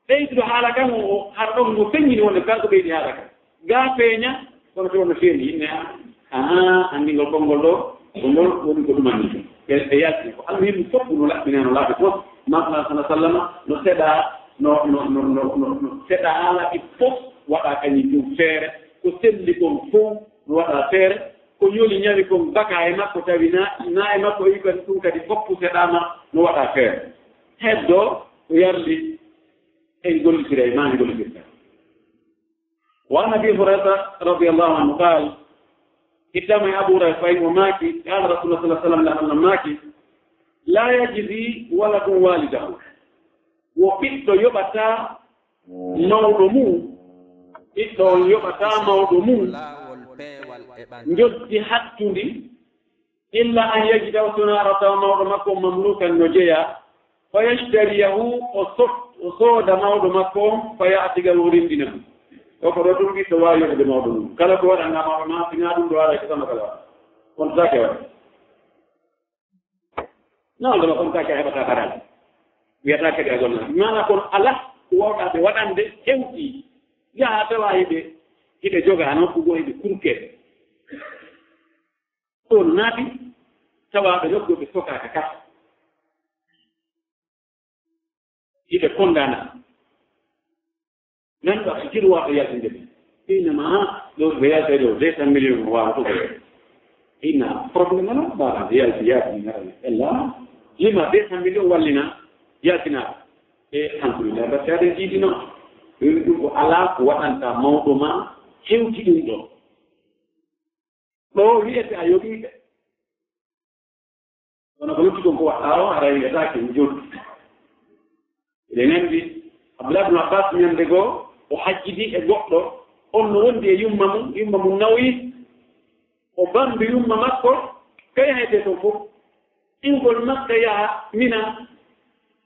ɓeyduɗo haala kan o, o hara ɗon no feññini wonde kanko ɓeydi haala kan. Ga feeña, kono to no feeñi, yimɓe, a, aha, anndingol konngol ɗo, ko ngol woni ko ɗumanni. Ɓe, ɓe yalti. Ko almuhimmu fof no laɓɓinano laabi fof. Makla sana sallama, no seɗa, no, no seɗa haala ɗi fof waɗa kañum ɗum feere. Ko selli kon fof no waɗa feere. Ko ñoli ñawi kon baka e makko tawi na, na e makko yi kadi ɗum kadi fof seɗama no waɗa feere. Heddo ko yarli en gollitira e ma en gollitirta. Wa an Abi Hurayra radiyallahu anhu qal, ittama e Abu Hurayra fayi o maaki, qala Rasulullah sallallahu alaihi wasallam, Allah maaki, la yajzi waladun walidahu. Wo ɓiɗɗo yoɓataa mawɗo mum, ɓiɗɗo on yoɓataa mawɗo mum njoddi hattundi, illa an yajida, o sonaa ara tawa mawɗo makko on mamlukan no jeyaa, fa yashtariyahu, o sot-, o sooda mawɗo makko on, fa ya'tiqahu, o rinɗina mo. O ko ɗo ɗum ɓiɗɗo waawi yoɓude mawɗo mum. Kala ko waɗanaa mawɗo ma, sinaa ɗum ɗo ara ko sama kala. Kono saake waɗa. Non, ɗum ko kaake a heɓata haram. Wiyata kadi a gonna. Maana kon alaa ko wawɗaa ɓe waɗande hewti. Yaha tawa hiɓe, hiɓe joga nokku goo hiɓe kurke. Ɗon naati tawa ɓe nokku ɓe sokaaka kadi. Hiɓe kondana. Nan ɗo a sijil wato yaltinde ɓe. Inama ɗo ɓe yalta ɗo deux cent millions mo wawa to ɓe. Ina problème ala, ba yalti yalti na ella. Lima deux cent millions wallina yaltina. E alhamdulillah, ba tade didi no. Ɗum ko ala ko waɗanta mawɗo ma hewti ɗum ɗo. Ɗo wi'ete a yoɓii ɓe. Kono ko lutti kon ko waɗɗaa o, haray wiyataake mi jooɗi. Eɗen anndi Abdullah ibn Abbas ñande goo, o hajjidi e goɗɗo, on no wondi e yumma mum, yumma mum nawyi, o bambi yumma makko, ka yahete ton fof. Iwgol Makka yaha Mina,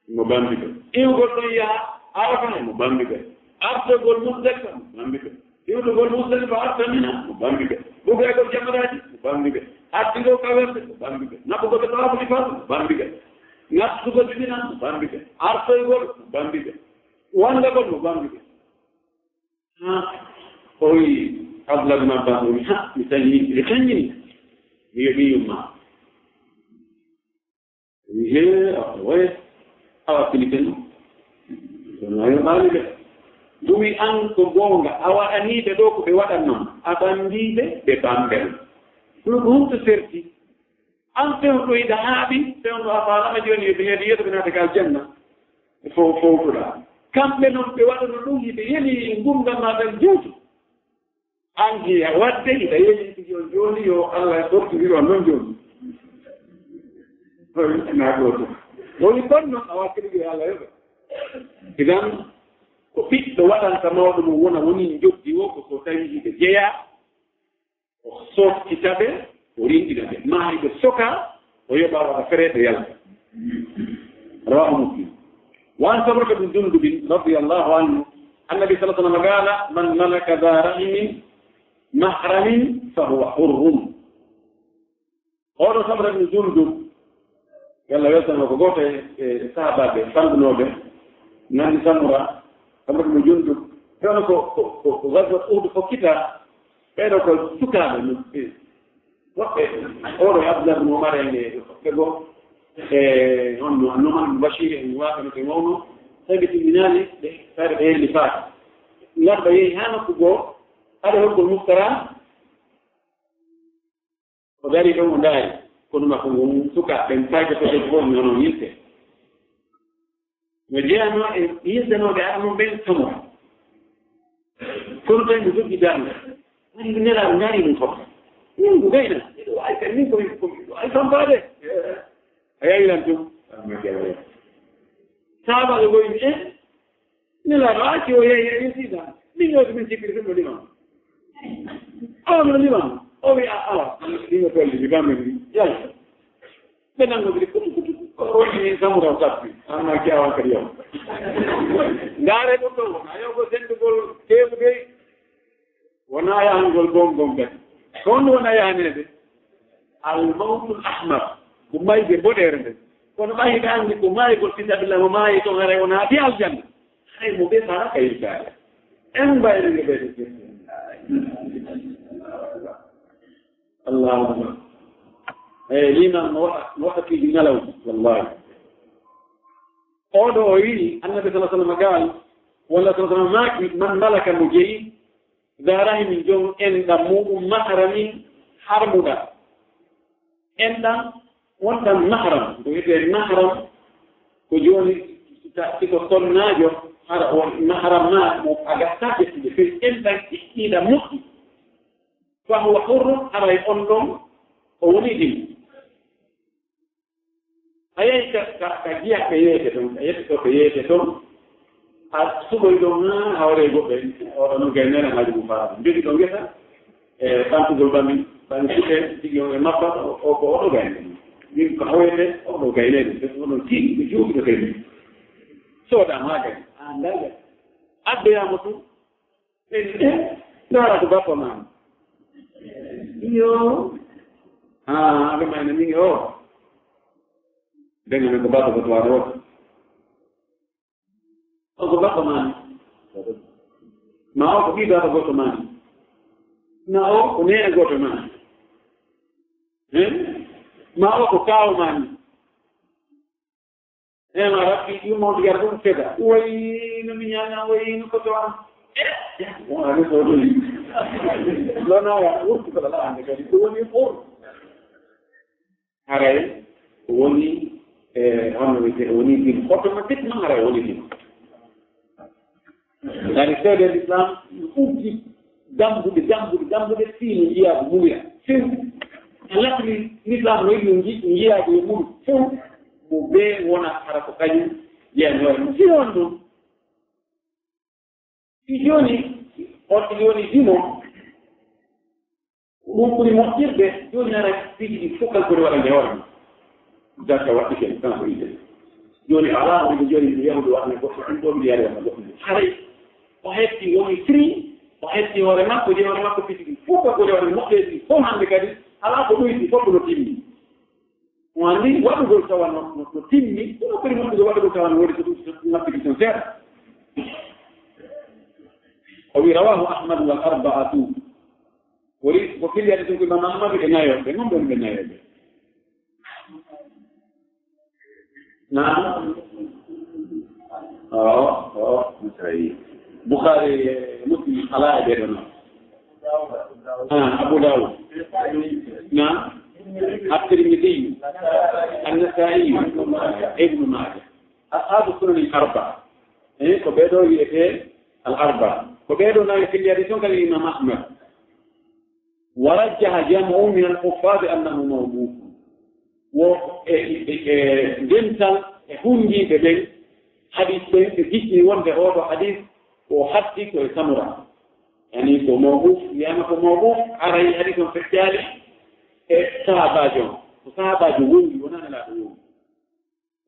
mo bambi ɓe. Iwgol ɗon yaha Arafa, mo bambi ɓe. Artogol Musdalifa, mo bambi ɓe. Iwtugol Musdalifa, arta Mina, mo bambi ɓe. Ɓugeegol jamaraaji, mo bambi ɓe. Artigol ka werde, mo bambi ɓe. Naɓugol ɓe tawaafu ifaadu, mo bambi ɓe. Nattugol ɓe Mina, mo bambi ɓe. Artoygol, mo bambi ɓe. Wangagol, mo bambi ɓe. Ha, o wi Abdullah bin Abbas, o wi, ha, mi tañi, mi tañi. Mi yoɓi yumma. He, awa, waye, awa, fini ken. Kono ayo ɓaali ɓe. Ɗumi an ko goonga, a waɗanii ɓe ɗo ko ɓe waɗan noon. A bambii ɓe, ɓe bamben. Ɗum ko honto serti? An fewndo hiɗa haaɓi, fewndo a faalama jooni yo ɓe heedi yeeso ɓe naata ka aljanna. E fow fowtoɗaa. Kamɓe noon ɓe waɗano ɗum hiɓe yeli ngumndam maa ɗan juutu. An hiya waɗde hiɗa yeñi tigi on jooni yo Allah sortindiro on noon jooni. Naa gooto. Woni kon noon a wakkili yo Allah yoɓe. Idan ko ɓiɗɗo waɗanta mawɗo mum wona woni njoddi o ko so tawi hiɓe jeyaa, o sottita ɓe, o rinɗina ɓe. Maa hiɓe soka, o yoɓa waɗa fereeɓe yalta. Rawahu Muslim. Wa an Samurata bin Jundubin radiyallahu anhu, annabi sallallahu alaihi wasallam qala, man malaka dha rahimin mahramin fa huwa hurrun. Oɗo Samurata bin Jundub, yalla weltano ko gooto e, e sahabaaɓe fanɗunooɓe, nani Samura, Samurata bin Jundub, kono ko, ko, ko, ko gazwat Uhud fokkita, ɓeɗo ko sukaaɓe, no, e, woɓɓe, oɗo e Abdullah bin Umar en e woɓɓe goo, e, on no, Nu'man bin Bashir en waɗano ɓe mawno, tawi ɓe timminaali, ɓe, tawi ɓe heeli faati. Ngarɗo yehi haa nokku goo, aɗa hokkol muftara, o dari ɗon, o ndaari, konu makko ngun, sukaaɓe ɓen, fayda to ɓe fof, nono yilte. No jeyanoo e yiltanooɓe aɗa mum ɓen Samura. Kono tawi mo joggi darnde. Ari ko Nelaaɗo ndaari ɗum fof. Min ko gayna. Miɗo waawi kadi min ko, ko, ko ay fampaade. A yawiran ɗum. Sahaabaaɓe ko wi'i, e, Nelaaɗo acci o yehi e yesiida. Min yo ko min sikkiri ɗum no liman. Awa no liman. O wi'i, a, awa. Ɗum no tolli, mi bammi ɗum. Yalla. Ɓe nanngondiri kutu, kutu, kutu. O roƴi Samura o tappi. Amma kiyawan kadi yam. Ndaare ɗum ɗo wona yo ko senndugol teewu dey. Wona yahangol gom gom kadi. Ko honɗum wona yahaneede? Al mawtul ahmar. Ko mayde boɗeere nde. Kono ɓay hiɓe anndi ko maygol fi sabilillah mo maayi toon haray o naati aljanna. Hay mo ɓe fara ka yiltaade. En mbayri nde ɓe. Allahu akbar. Eyi, liman no waɗa, no waɗa piiji ñalawma, wallahi. Oɗo o wi'i, Annabi sallallahu alaihi wasallam gaal, walla sallallahu alaihi wasallam maaki, man malaka mo jeyi, dha rahimin jon enɗam muɗum, mahramin harmuɗam. Enɗam, wonɗam mahram, ko wiyetee mahram, ko jooni, si ta-, si ko sonnaajo, hara o mahram ma, mo a gastaa ƴettude, fii enɗam kiɗɗiiɗam moƴƴi. Fa huwa hurrun, haray on ɗon o woni ɗin. A yehi ka, ka, ka jiyatɓe yeeyete toon, ka yettotooɓe yeeyete toon. A suɓoyi ɗoon haa hawre e goɗɗo en, oɗo noon gay neene Alhaji Mum Faal. Jogi ɗo ngesa, e ɓantugol ɓami, ɓami suɓe, tigi on e mabba, o, o, ko oɗo gay neene. Min ko hawrete, oɗo gay neene, ɓe oɗon tiiɗi, ɓe juuɗi, ɓe kadi. Sooda maa gay, a anndaa gay. Addoyaa mo tun, ɓe, e, ndaara ko bappa maa. Iyo. Haa, aɓe mayna min o. Ɓen men ko bappa ko tuwaano wota. O ko bappa maa ni. Ma o ko ɓii bappa gooto maa ni. Ma o ko neene gooto maa ni. Hein? Ma o ko kaaw maa ni. E ma Rabbi, ɗum mo yar ɗum feda. Woy, no mi ñaana, woy, no ko to am. Eh, wona ni ko ɗum. Lono ya, wurtu ko la ande kadi. Ko woni pour. Haray o woni, e, honno wiyetee, o woni ɗin automatiquement, haray o woni ɗin. Dari seede l'islam, ɗum ɓurti dambude, dambude, dambude, fii no njiyaa ko mumira. Few. A latri l'islam no yiɗi nji-, njiyaa ko e mum. Few. Mo bee wona hara ko kañum jeyaa hoore mum. Si on ɗum, si jooni, on si jooni dimo, Ko ɗum ɓuri moƴƴirde, jooni nana piiji ɗi fof kanko woni waɗande hoore mum. Darta waɗɗike, kanko ide. Jooni alaa ko miɗo jooni miɗo yahude waɗande goɗɗo ɗum ɗo, miɗo yaade waɗande goɗɗo ɗum. Haray o heɓti, woni free, o heɓti hoore makko, jeyi hoore makko, piiji ɗi fof kanko woni waɗande moƴƴeeji ɗi fof hannde kadi, alaa ko ɗoyti fof ko no timmi. On anndi waɗugol tawa no, no, no timmi, kono ɓuri moƴƴude waɗugol tawa no woodi ko ɗum, so ɗum ngappiti toon seeɗa. O wi, rawahu Ahmad wal arba'atu. Wori ko filliyade tun ko Imam Ahmadu e nayo, ɓe non ɗon ɓe nayo ɓe. Naam. O, o, Bukhari, Muslim, alaa e ɓe ɗon. Ah, Abu Dawud. Naam. At-Tirmidhi. An-Nasa'i. Ibn Majah. Ashaabu Sunan al-Arba'a. Eh, ko ɓee ɗoo wiyetee al-Arba'a. Ko ɓee ɗoo nayi filliyade tun kadi Imam Ahmad. Wa rajjaha jam'un min al-huffaz annahu mawquf. Wo e, e, e dental e hunndiiɓe ɓen hadis ɓen ɓe jiɗni wonde oo ɗoo hadis ko o hatti ko e Samura. Yani ko mawquf, wiyama ko mawquf, haray hadis on feccaali e sahaabaajo on. Ko sahaabaajo wowli, wonaa nelaaɗo wowli.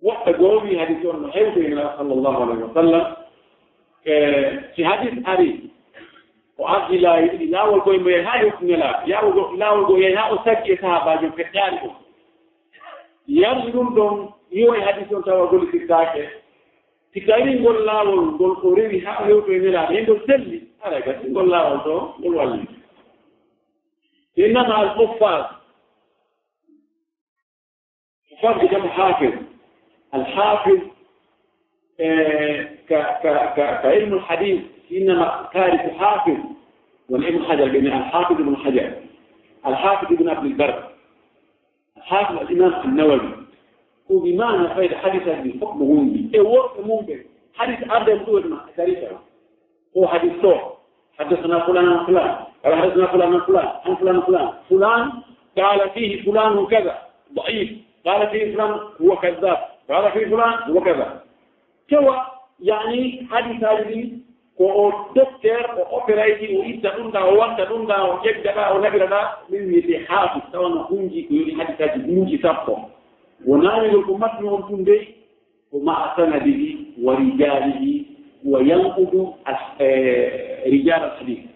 Woɓɓe goo wii hadis on no hewtoyi nelaaɗo sallallahu alayhi wa sallam. E, si hadis ari, o ardi laawi ɗiɗi, laawol goo mo yehi haa hewti nelaaɗo, laawol goo, laawol goo yehi haa o saggi e sahaabaajo on feccaali on. Yari ɗum ɗon, yi'oy hadis on tawa gollitirtaake. Si tawii ngol laawol ngol o rewi haa o hewtoyi nelaaɗo, e ngol selli, haray kadi ngol laawol ɗoo, ngol walli. Innama al-huffaz, huffaz ko jam hafiz. Al-hafiz, eh, ka, ka, ka, ka ilmu al-hadith, innama kaari ko hafiz. Woni Ibn Hajar, ɓe ni al-hafiz Ibn Hajar. Al-hafiz Ibn Abdul Barr. Hafiz al-Imam an-Nawawi. Ko bi maana fayda hadisaaji ɗi fof no wondi. E worɓe mum ɓe. Hadis arde mo ɗum ma, e tarika. Ko hadis to. حدثنا فلان عن فلان. قال حدثنا فلان عن فلان. عن فلان عن فلان. فلان قال فيه فلان كذا. ضعيف. قال فيه فلان هو كذاب. قال فيه فلان هو كذا. Tawa, yani, hadisaaji ɗin, ko o docteur, o opéra ɗi, o itta ɗum ɗa, o watta ɗum ɗa, o ƴegga ɗa, o naɓira ɗa, min wiyete haafis, tawa no hunji ko yoni hadisaaji buuji sappo. Wonaa wiyol ko matnu on tun dey, ko ma'a sanadihi wa rijalihi wa yanqudu as-, eh, rijal al-hadith.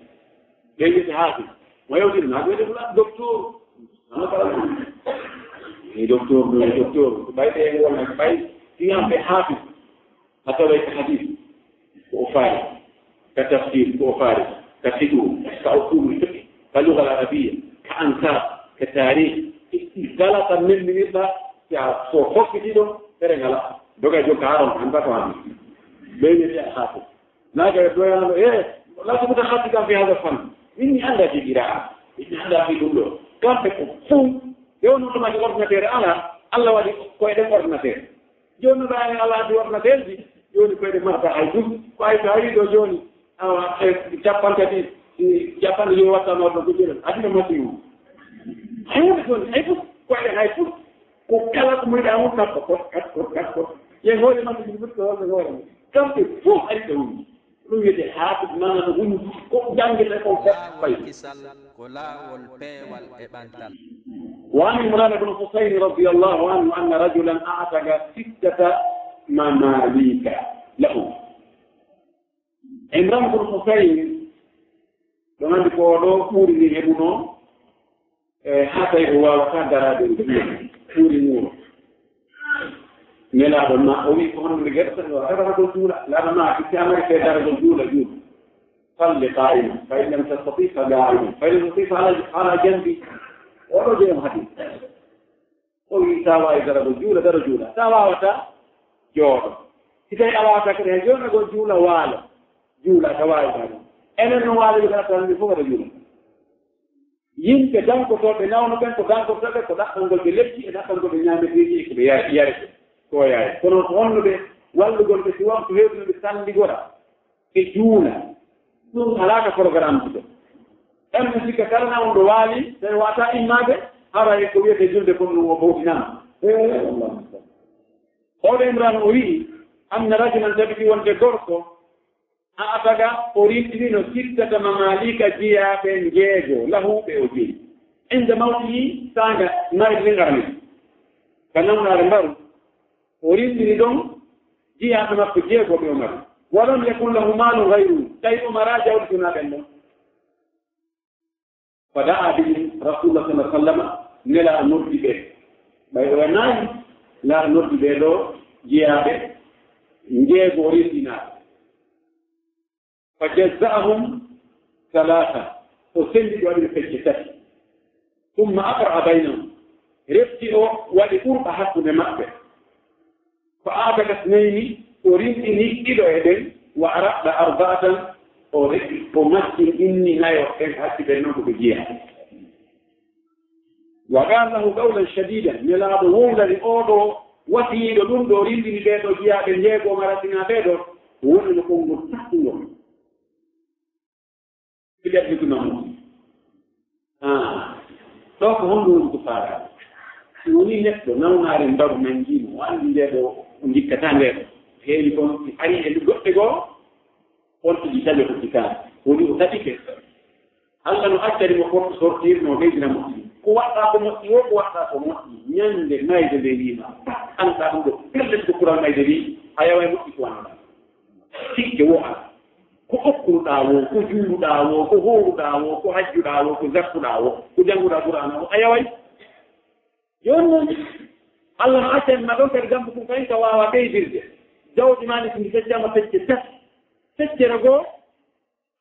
Ɓe wiyete haafis. Mo yewtiri na wiyete fulan docteur. Ana kala ɗum. E docteur ɗum, e docteur. Ko ɓay ɓe wona, ɓay siyan ɓe haafis. A taway ka hadis, ko o faari. Ka tafsir, ko o faari. Ka fiqhu, ka usulul fiqh, ka lugal arabiyya, ka ansab, ka taarikh. Kala ka memminirɗa, si a so hokkiti ɗum, tere ngala. Doga jokka haron, an ba ko an. Ɓe wiyete haafis. Naga e doyano, eh, la ko muta hatti kam fi hada fan. Min mi anda fi qira'a. Min mi anda fi ɗum ɗo. Kamɓe ko fuu. Ɓe woni to maji ordinateur ala, Allah waɗi ko e ɗen ordinateur. Jooni ɗa en ala di ordinateur ji. Jooni ko e ɗe marta hay ɗum. Ko ay to hawi ɗo jooni. Awa, e capanɗe tati, e capanɗe joyi wattano ɗo ko jere. Adina masiru. Hay ɗum jooni, hay fof. Ko e ɗen hay fof. Ko kala ko moyɗa mum, kat ko kot, kat kot, kat kot. Yen hoore makko ɗum ɓurɗo hoore hoore mum. Kamɓe fof ari ɓe woni. Ɗum wiyetee haafid, maanaam no woni ko janngete ko fof fayi. Laawol kisal ko laawol peewal e ɓantal. وعن عمران بن حصين رضي الله عنه أن رجلا أعتق ستة مماليك له. Imran bun Husayn, ɗo nandi ko ɗo ɓuri ni heɓuno, e, haa tawi o waawata daraade o juula, ɓuri muuro. Nelaaɗo ma, o wi ko honno nde gerte, o dara ko juula. Laaɗo ma, si amari fe dara ko juula, juula. Salli qaa'iman, fa in lam tastati, fa qaa'idan, fa in lam tastati, fa ala, ala janbi. Oɗo jeyi on hadis. O wi, sa waawi dara ko juula, dara juula. Sa waawata, jooɗo. Si tawi a waawata kadi, hay jooɗo ko juula, waalo. Juula, ka waawi ɗum. Enen no waawi ɗum, kala tan fof kadi juula. Yimɓe dankotooɓe nawno ɓen ko dankortooɓe ko ɗaɓɓangol ɓe leppi e ɗaɓɓangol ɓe ñaameteeji e ko ɓe yar-, yarete, ko yaari. Kono ko honno ɓe wallugol ɓe si waktu heewtuno ɓe sanndigora ɓe juula? Ɗum alaa ka programme ji ɗo. Ɗan mi sikka kala na on ɗo waali, tawi wata immaade, hara e ko wiyete julde kon ɗum o bowtinama. Eh, Allahu Akbar. Oɗo Imran o wi'i, anna rajulan tabiti wonde gorko, a ataga o rinɗinino sittata mamalika jiyaaɓe njeego lahuɓe o jeyi. Inda mawtihi saanga mayri ngarani. Ka nawnaare mbaru, o rinɗini ɗon jiyaaɓe makko jeego ɓe o mari. Walam yakun lahu malun ghayru, tawi o mara jawdi sona ɓen ɗon. Fa da'a bihim Rasulullah sallallahu alaihi wasallam, Nelaaɗo noddi ɓe. Ɓay o nayi, Nelaaɗo noddi ɓe ɗo jiyaaɓe njeego rinɗinaaɓe. Fa jazza'ahum salasa, o sendi ɓe waɗi ɓe pecce tati. Thumma aqra'a baynahum, refti o waɗi qur'a hakkunde maɓɓe. Fa a'taqa ithnayni, o rinɗini ɗiɗo e ɓen, wa araqqa arba'atan, o re-, o majjinɗini nayo ɓen, hacci ɓen non ko ɓe jeyaa. Wa qala lahu qawlan shadidan, Nelaaɗo wowlani oo ɗo wasiyiiɗo ɗum ɗo rinɗini ɓee ɗo jiyaaɓe njeego marasinaa ɓee ɗo, wonano konngol saɗtungol. Fiɗaɓɓituna mo. Ah, ɗo ko honɗum woni ko faalaade? Si wonii neɗɗo nawnaare mbaru nanngi mo, o anndi ndee ɗo o ndikkataa ndee ɗo. Heewi kon si arii e goɗɗe goo, on tigi taƴo ko sikaani. Woni o taƴike. Alla no accani mo porte sortir no ɓeydina moƴƴi. Ko waɗɗaa ko moƴƴi woo, ko waɗɗaa ko moƴƴi. Ñannde mayde nde wiima, an ɗaa ɗum ɗo, pellet ko kural mayde wi, a yaway moƴƴi ko wonaa. Sikke wo an. Ko okkuɗaa woo, ko juuluɗaa woo, ko hooruɗaa woo, ko hajjuɗaa woo, ko zakkuɗaa woo, ko jannguɗaa Qur'aana woo, a yaway. Jooni noon, Alla no accani ma ɗon kadi gambu kun kañum ka waawa ɓeydirde. Jawdi maa ndi so ndi feccaama fecce tati. Feccere goo,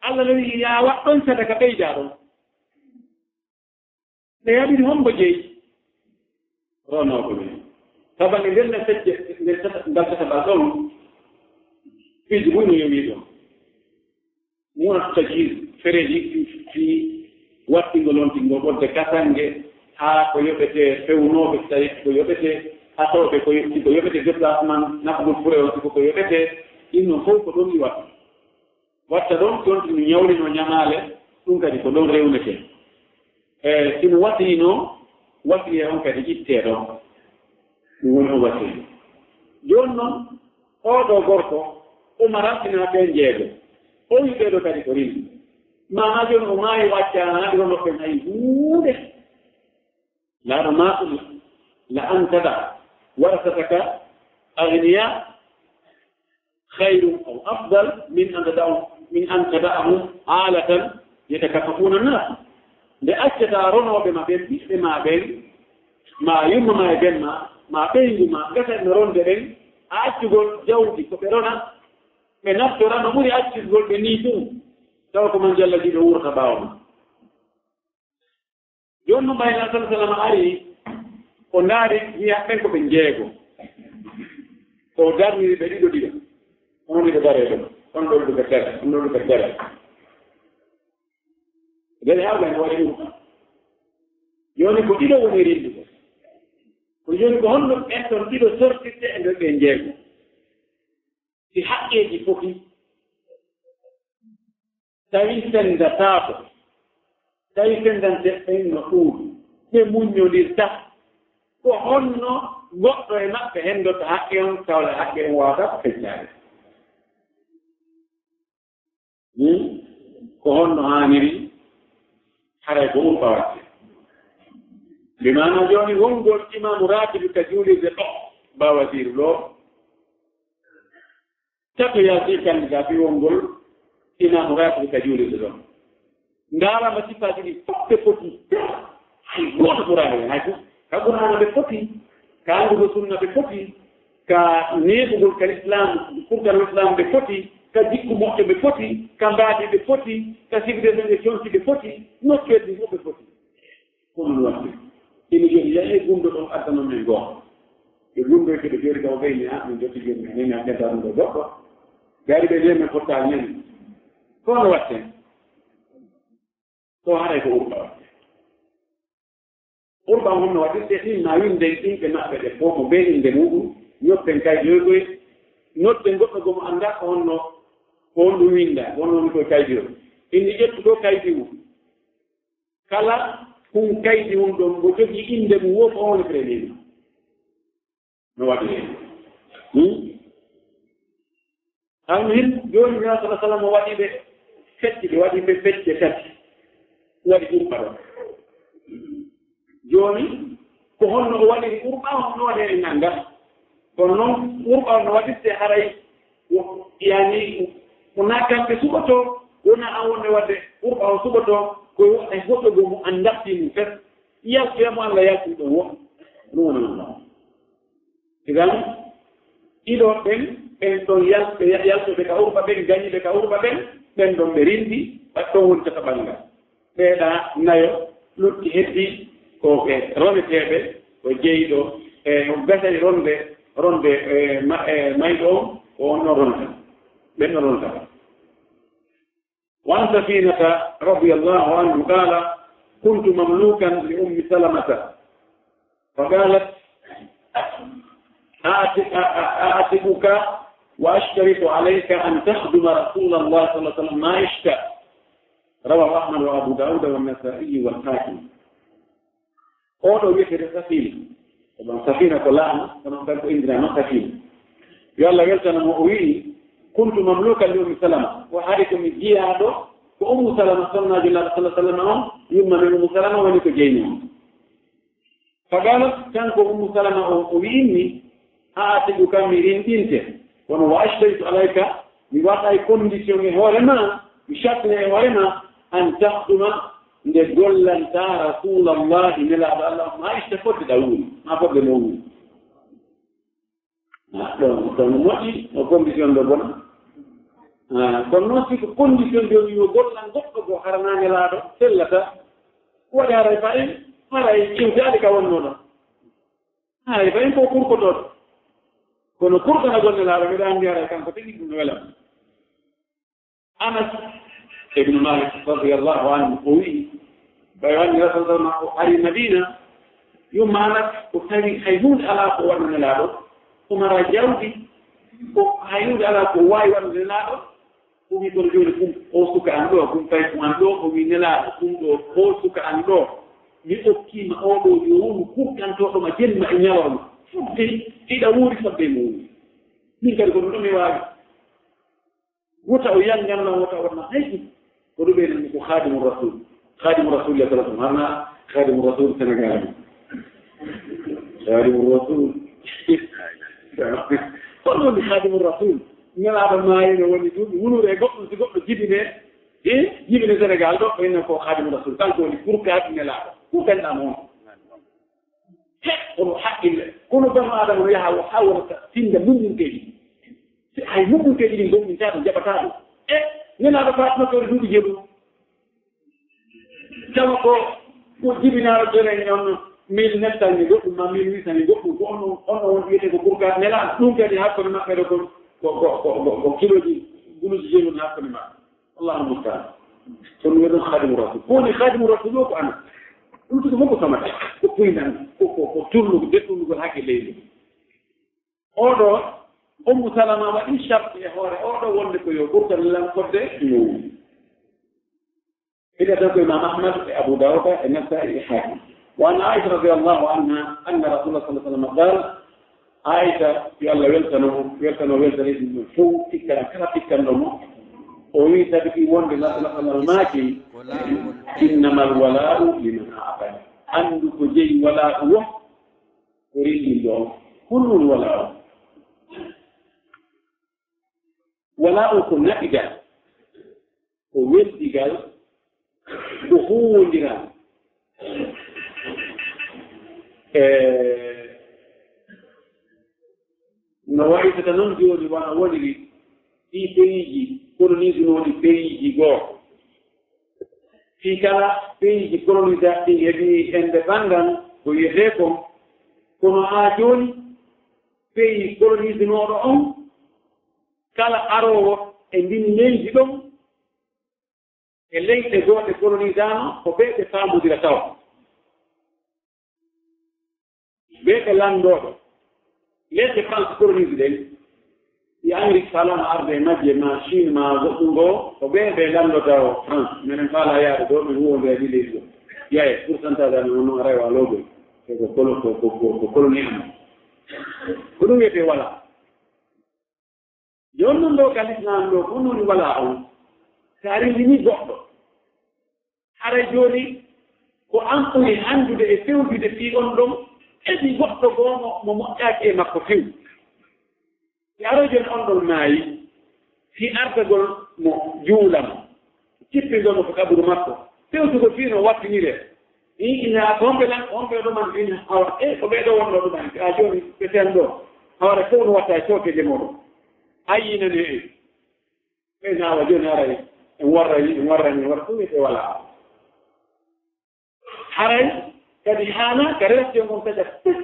Alla no wi'i yaa waɗ ɗon sadaka ɓeydaa ɗon. Ɓe yaɓiri hombo jeyi? Ronooɓe ɓen. Sabu nde nden fecce, nden tata-, ngal tataɓal ɗon, piiji buy no yowii ɗon. Mu'at tajhiz, fereeji fi, fi wattingol, lontingol ɓodde kasange, haa ko yoɓetee fewnooɓe, si tawi ko yoɓetee, asooɓe ko yo-, si ko yoɓetee déplacement, nafgol fure on, si ko ko yoɓetee, ɗin non fof ko ɗon ɗi watta. Watta ɗon, ɗon si mi ñawlino ñamaale, ɗum kadi ko ɗon rewnetee. E si mo wasiyino, wasiyee on kadi ittee ɗon. Ɗum woni on wasiyee. Jooni noon, oo ɗoo gorko, Umar Asina ɓe njeego. O wi ɓee ɗoo kadi ko rimɗi. Maanaa jooni o maayi, o accaani, o rono ɓen hay huunde. Laaɗo maa ɗum, la an tada warasataka agniya khayrun aw afdal min an tada'u, min an tada'ahum alatan yatakaffafuna an-nas. Nde accataa ronooɓe ma ɓen, ɓiɓɓe ma ɓen, ma yumma ma e ben ma, ma ɓeyngu ma, gasa no ronde ɓen, a accugol jawdi ko ɓe rona, ɓe naftora no ɓuri accugol ɓe nii tun, tawa ko man jalla jiiɗo wuurata ɓaawo ma. Jooni noon, ɓay Nabi sallallahu alaihi wasallam ari, o ndaari, wi'a ɓen ko ɓe njeego. O darniri ɓe ɗiɗo ɗiɗo. On ɗiɗo daree ɗo, on ɗo ɗiɗo daree, on ɗo ɗiɗo daree. Ɓe ɓe hawla no waɗi ɗum. Jooni ko ɗiɗo woni rindude. Ko jooni ko honno ɓen ɗon ɗiɗo sortirte e nder ɓe njeego? Si haqqeeji foti, tawi sendataako, tawi sendante ɓen no ɗuuɗi, ɓe muññondirta, Ko honno goɗɗo e maɓɓe henndota haqqe on, tawde haqqe on waawata ko feccaade? Hmm? Ko honno haaniri haray ko urɓa waɗde? Bi maana jooni wongol imaamu raatibi ka juulirde ɗo, ba wasiiru ɗo, tato yaasi kandida fi wongol imaamu raatibi ka juulirde ɗo. Ndaarama sifaaji ɗi fof ɓe poti. Hay gooto ɓuraani hen, hay gooto. Ka Qur'aana ɓe poti, ka anndugo sunna ɓe poti, ka neeɓugol ka Islam, kurkal Islam ɓe poti, ka jikku moƴƴo ɓe poti, ka mbaadi ɓe poti, ka civilisation ɓe conti ɓe poti, nokkeeji fof ɓe poti. Ko ɗum waɗde. Ina jogii yahi e gunndo ɗon addano men goonga. Ɓe gunndo e ɓe joori ka o ɓeyni, "Ah, min jotti jooni, min nani a ƴetta ɗum ɗo goɗɗo." Ɓe ari ɓe nde men fottaani nani. Ko no waɗten? Ko haray ko urɓa waɗde. Urɓa on honno waɗirte? Ɗin ma winden inɗe maɓɓe ɗe fof, mo bee innde muɗum, ñotten kaydi yoy koy, notten goɗɗo go mo annda ko honno, ko honɗum winda, ko honno woni koye kaydi o. Inni ƴettu ɗo kaydi mum. Kala kun kaydi mum ɗon, mo jogii innde mum wo ko on premier. No waɗi hen. Hmm? Almuhim, jooni Nabi sallallahu alaihi wasallam waɗi ɓe fecce, ɓe waɗi ɓe fecce tati. Waɗi urɓa ɗo. Jooni, ko honno o waɗiri urɓa, honno waɗiri nanga? Kono noon, urɓa on no waɗirte haray, wo-, yani, ko na kamɓe suɓoto, wona an wonde waɗde urɓa on suɓoto, ko e woɗɗo goo mo an dartii mum fes. Yaltoya mo Allah yaltii ɗon wo-, ɗum woni Allah. Idan, ɗiɗo ɓen, ɓen ɗon yal-, ɓe ya-, yaltuɓe ka urɓa ɓen, gañiɓe ka urɓa ɓen, ɓen ɗon ɓe rinɗi, ɓa ɗon woni tata ɓanngal. Ɓeeɗa nayo, lutti heddi ko ɓe roneteeɓe, ko jeyɗo, e o gasani ronde, ronde, e ma-, e mayɗo on, ko on ɗon ronata. Ɓen ɗon ronata. وعن سفينة رضي الله عنه قال: كنت مملوكا لأم سلمة فقالت: أعت-، أ-، أ-، أعتقك وأشترط عليك أن تخدم رسول الله صلى الله عليه وسلم ما عشت. رواه أحمد وأبو داود والنسائي والحاكم. Oo ɗoo wiyeteeɗo Safiina. Ko ɗon Safiina ko laana, kono kanko inndiraa noon Safiina. Yo Allah weltano mo, o wi'i: "Kuntu mamluukan li Ummi Salama." Ko hari ko mi jiyaaɗo ko Ummu Salama, sonnaajo Nulaaɗo sallallahu alaihi wasallam on, yumma men Ummu Salama woni ko jeyni mo. Fa qaalat, kanko Ummu Salama o, o wi'immi, "A'tiquka, mi rinɗinte, kono wa ashtaritu alayka, mi waɗay condition e hoore ma, mi shartina e hoore ma, an takhduma, nde gollantaa Rasuulallahi, Nelaaɗo Allah, ma ishta, fodde ɗa wuuri, ma fodde mo wuuri." Ah, ɗon, ɗon moƴƴi, no condition ɗo bona. Ah, kono noon si ko condition ɗo yo gollan goɗɗo goo, hara na Nelaaɗo sellata, waɗi haray fayin, haray iwtaali ka wonnoo ɗon. Haray fayin ko kurkotooɗo. Kono kurkanagol Nelaaɗo, miɗo anndi haray kanko tigi ɗum no wela. Anas ibn Malik radiyallahu anhu o wi'i, ɓay wonde Rasul sallallahu alaihi wasallam o ari Madina, yumma Anas o tawi hay huunde alaa ko waɗno Nelaaɗo, o mara jawdi, ko hay huunde alaa ko waawi waɗno Nelaaɗo, o wi kono jooni kum o suka an ɗo, kum tawi kum an ɗo, o wi Nelaaɗo, kum ɗo o suka an ɗo, mi okkiima oo ɗo yo wonu kurkantooɗo ma jemma e ñalawma, fodde hiɗa wuuri, fodde mo wuuri. Min kadi ko ɗum ɗo mi waawi. Wota o yanngan ma, wota o waɗ ma hay ɗum. Ko ɗum ɓe nani ko Khadimu Rasul. Khadimu Rasul ya sallallahu alaihi wasallam. Harna Khadimu Rasul Senegal. Khadimu Rasul. Kono woni Khadimu Rasul. Nelaaɗo maayino woni ɗum. Wonure e goɗɗum, si goɗɗo jibine. E jibine Senegal ɗo, ko inna ko Khadimu Rasul. Kanko woni kurkaɗo Nelaaɗo. Ko ɓenɗa noon. He, kono haqqille. Kono bano Adama no yaha o haa wonata tinda mummunteeji. Si hay mummunteeji ɗin gomɗintaa ɗum, jaɓataa ɗum. E, Nelaaɗo Faatima ko duuɓi jeeɗu. Tawa ko, ko jibinaaɗo dere noon, mille neuf cent ni goɗɗum, ma mille huit cent ni goɗɗum, ko on, on, on wiyetee ko kurkaat Nelaaɗo. Ɗum kadi hakkunde maɓɓe ɗo kon, ko, ko, ko, ko, ko kilooji guluuji jeeɗu hakkunde maɓɓe. Allahu musta'an. Kono wiyetee Khadimu Rasul. Ko woni Khadimu Rasul o ko Anas. Ɗum tigi fof ko samata. Ko puyndan, ko, ko, ko turnugo, deɗɗunugol hakke leydi. Oo ɗoo, Ummu Salama waɗi sharti e hoore oo ɗoo wonde ko yo ɓurtan lan fodde ɗum. Ina tan ko Imam Ahmad e Abu Dawuda e Nasa'i e Hakim. وعن عائشة رضي الله عنها أن رسول الله صلى الله عليه وسلم قال، Aisha, yo Allah weltano mo, weltano, weltani ɗum ɗum fof, tikkana kala tikkanɗo mo. O wii, tawi ɗi wonde Nabi sallallahu alaihi wasallam maaki, "Innamal wala'u liman a'ta." Anndu ko jeyi wala'u wo, ko renndinɗo on. Honɗum wala'u? Wala'u ko naɓigal, ko weldigal, ko huuwondiral. E no waytata noon jooni wano woniri ɗii peyiiji koloniisinooɗi peyiiji goo. Fii kala peyiiji koloniisaaɗi ɗin heɓi indépendance ko wiyetee kon, kono haa jooni peyi koloniisinooɗo on, kala aroowo e ndin leydi ɗon, e leyɗe goo ɗe koloniisaano, ko ɓe ɓe faamodira tawa. Ɓe ɓe lanndooɓe. Lesɗe France koloniise ɗen, si Amérique faalaa arde e majje, ma Chine, ma goɗɗum goo, ko ɓe ɓe lanndota o France. Menen faalaa yaade ɗoo, ɓe huuwondira e ɗii leydi ɗoo. Yaye, pourcentage amen on no aray wa lowgol. E ko kolo-, ko, ko, ko, ko colonie amen. Ko ɗum wiyetee walaa. Jooni non ɗoo ka lislaam ɗoo, ko non walaa on. Si a renndinii goɗɗo, haray jooni ko an ɓuri anndude e fewjude fii on ɗon, heɓi goɗɗo goo mo, mo moƴƴaaki e makko few. Si aroy jooni on ɗon maayi, fii ardagol mo juula mo, cippingol mo ko qaburu makko, fewtugol fii no wattiniree. Ii, ina ko homɓe lan, ko homɓe ɗuman, ina awa, e ko ɓee ɗoo wonnoo ɗuman, a jooni ɓe ten ɗoo, hawara fof no watta e cookeeje mooɗon. Ayyinane en. Ɓe naawa jooni haray, en warray, en warrani, en warra ɗum wiyetee walaa. Haray, kadi haana ka relation on taƴa pes.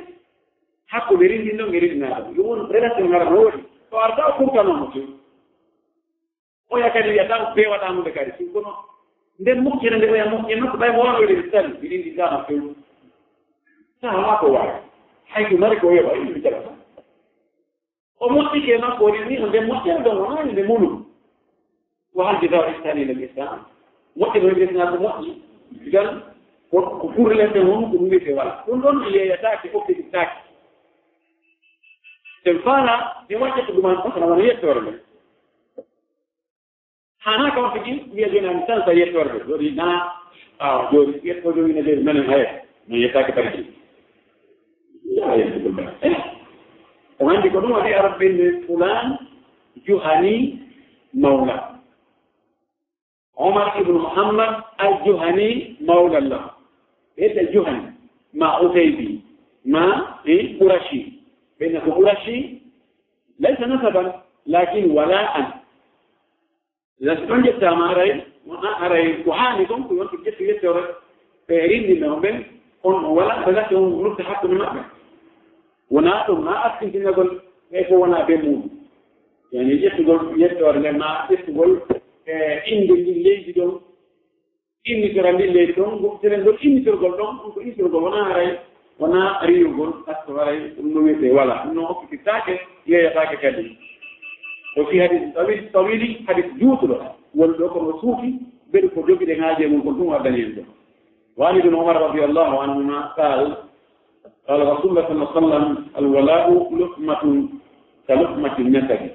Hakkunde renndinɗo e renndinaaɗo. Ɗum woni relation hara no woodi. To arta o kurtanoo mo few. Oya kadi wiyata ko beewataa mo ɓe kadi. Ɗum kono nden moƴƴere nde oya moƴƴe makko ɓay mo wano ɗe sali, mi renndintaama few. Saha maa ko waawi. Hay ko mari ko yoɓa, ɗum mi jaɓata. O moƴƴike e makko, o wi'i, "Min, nde moƴƴere ɗon wonaa nde mulu." Wa hal jazaa'u ihsani illa l ihsan. Moƴƴere ɗon ɓesnaa ko moƴƴi. Idan, ko, ko kurlel ɗen won ko ɗum wiyetee walaa. Ɗum ɗon yeeyataake, okkititaake. Sen faala, mi waɗ ƴettude ɗum an, on, kono wona yettoore nden. Haanaa kam tigi wiya jooni a mi sansa yettoorde. Jooni na, a, jooni yetto jooni na jooni menen haya. Mi yettaaki barki. Ya yettugol barki. Eh. O anndi ko ɗum waɗi Arab ɓe nde fulaan Juhani mawla. Omar ibn Muhammad al-Juhani mawla Allah. Ɓe Juhani. Ma Utaybi. Ma, eh, Qurashi. Ɓe na ko Qurashi. Laysa nasaban, lakin wala'an. Ila so ɗon ƴettaama haray, wona haray ko haani kon, ko yonki ƴettu yettoore, ɓe rinndinoo ɓen, on o wala, ɓe ngati on lutta hakkunde maɓɓe. Wonaa ɗum, maa askintinagol ɓe ko wonaa ɓe muuɗum. Yani ƴettugol yettoore nden, maa ƴettugol, e, innde ndin leydi ɗon, innitora ndin leydi ɗon, goɗɗiteren ngol innitorgol ɗon, ɗum ko innitorgol, wonaa haray, wonaa riyugol, par ce que haray ɗum no wiyetee wala, ɗum no okkititaake, yeeyataake kadi. O fii hadis tawil, tawili, hadis juutuɗo, woni ɗo kono suuti, mbeɗu ko jogiɗen haaje mum, kon ɗum addani en ɗo. Wa an ibn Umar radiyallahu anhuma qal, qala Rasulullah sallallahu alaihi wasallam, "Al wala'u luhmatun ka luhmatin nasabi.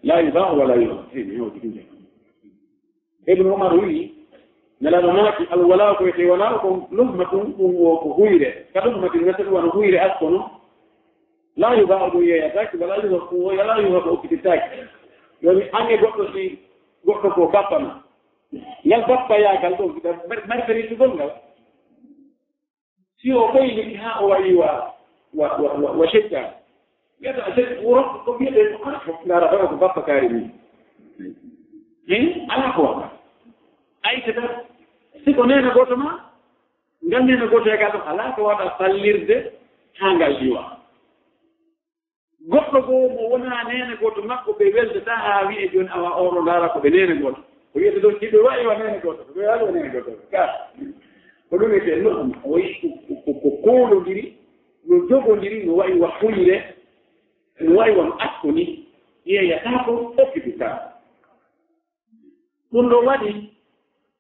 La yuba'u wa la yuhab." Eh, mi hewti ɗum de. Ibnu Umar wi'i, Nelaaɗo maaki, "Alwalaa ko wiyetee walaa ko luhmatun, ɗum wo ko huyre. Ka luhmatin nasabi wano huyre askono. Laa yuba'u ɗum yeeyataake, walaa yuhabu, walaa yuhabu okkititaake." Yo mi ange goɗɗo si goɗɗo ko bappa ma. Ngal bappayaagal ɗon, mbar-, mbar-, mbar-, mbar-, ngal. Si o ɓoylike haa o waɗi wa, wa, wa, wa, wa secca. Wiyata a secca wuro, ko wiyetee ko, ah, fof ndaara tawa ko bappa kaari ni. Hin, alaa ko waɗa. Ay, c'est ça. Si ko neene gooto ma, ngal neene gooto e gal ɗum, alaa ko waɗa fallirde haa ngal diwa. Goɗɗo goo mo wonaa neene gooto makko, ɓe weldataa haa wi'e jooni, awa, oo ɗoo ndaara ko ɓe neene gooto. Ko wiyata ɗon, si ɓe wa'i wa neene gooto, ɓe wa'i wa neene gooto. Ka, ko ɗum wiyetee luhma, o wa'i ko, ko, ko, ko koolondiri, no jogondiri, no wa'i wa huyre, no wa'i wa asko ni, yeeyataa ko, okkititaa. Ɗum ɗoo waɗi,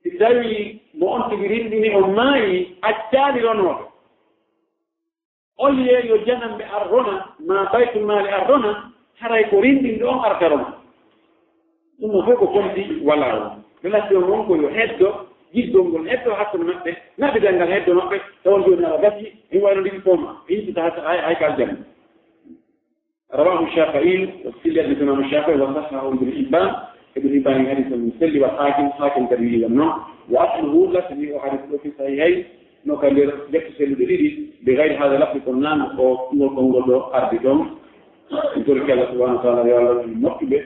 si tawii mo on tigi rinndini on maayi, accaali ronooɓe, Olliye yo jananɓe ar rona, ma baytul maali ar rona, haray ko rinɗinɗo on arta rona. Ɗum no fof ko fonti walaa o. Relation on ko yo heddo, giggol ngol heddo hakkunde maɓɓe, naɓidal ngal heddo maɓɓe, tawa on jooni ara gasi, en wayno ndin fooma, e yiɗi ta hay, hay ka aljanna. رواه الشافعي، وسلم الإمام الشافعي وصححه ابن حبان. Ibn Hibban e hadis on selli, والحاكم، Hakim kadi wi'i ɗum non. وأصله، lasli o hadis o في الصحيحين، no ka nder defte selluɗe ɗiɗi, بغير هذا اللفظ، kono naa ko ngol konngol ɗoo ardi ɗon. Torki Allah subhanahu wa ta'ala, yo Allah waɗu en moƴƴuɓe,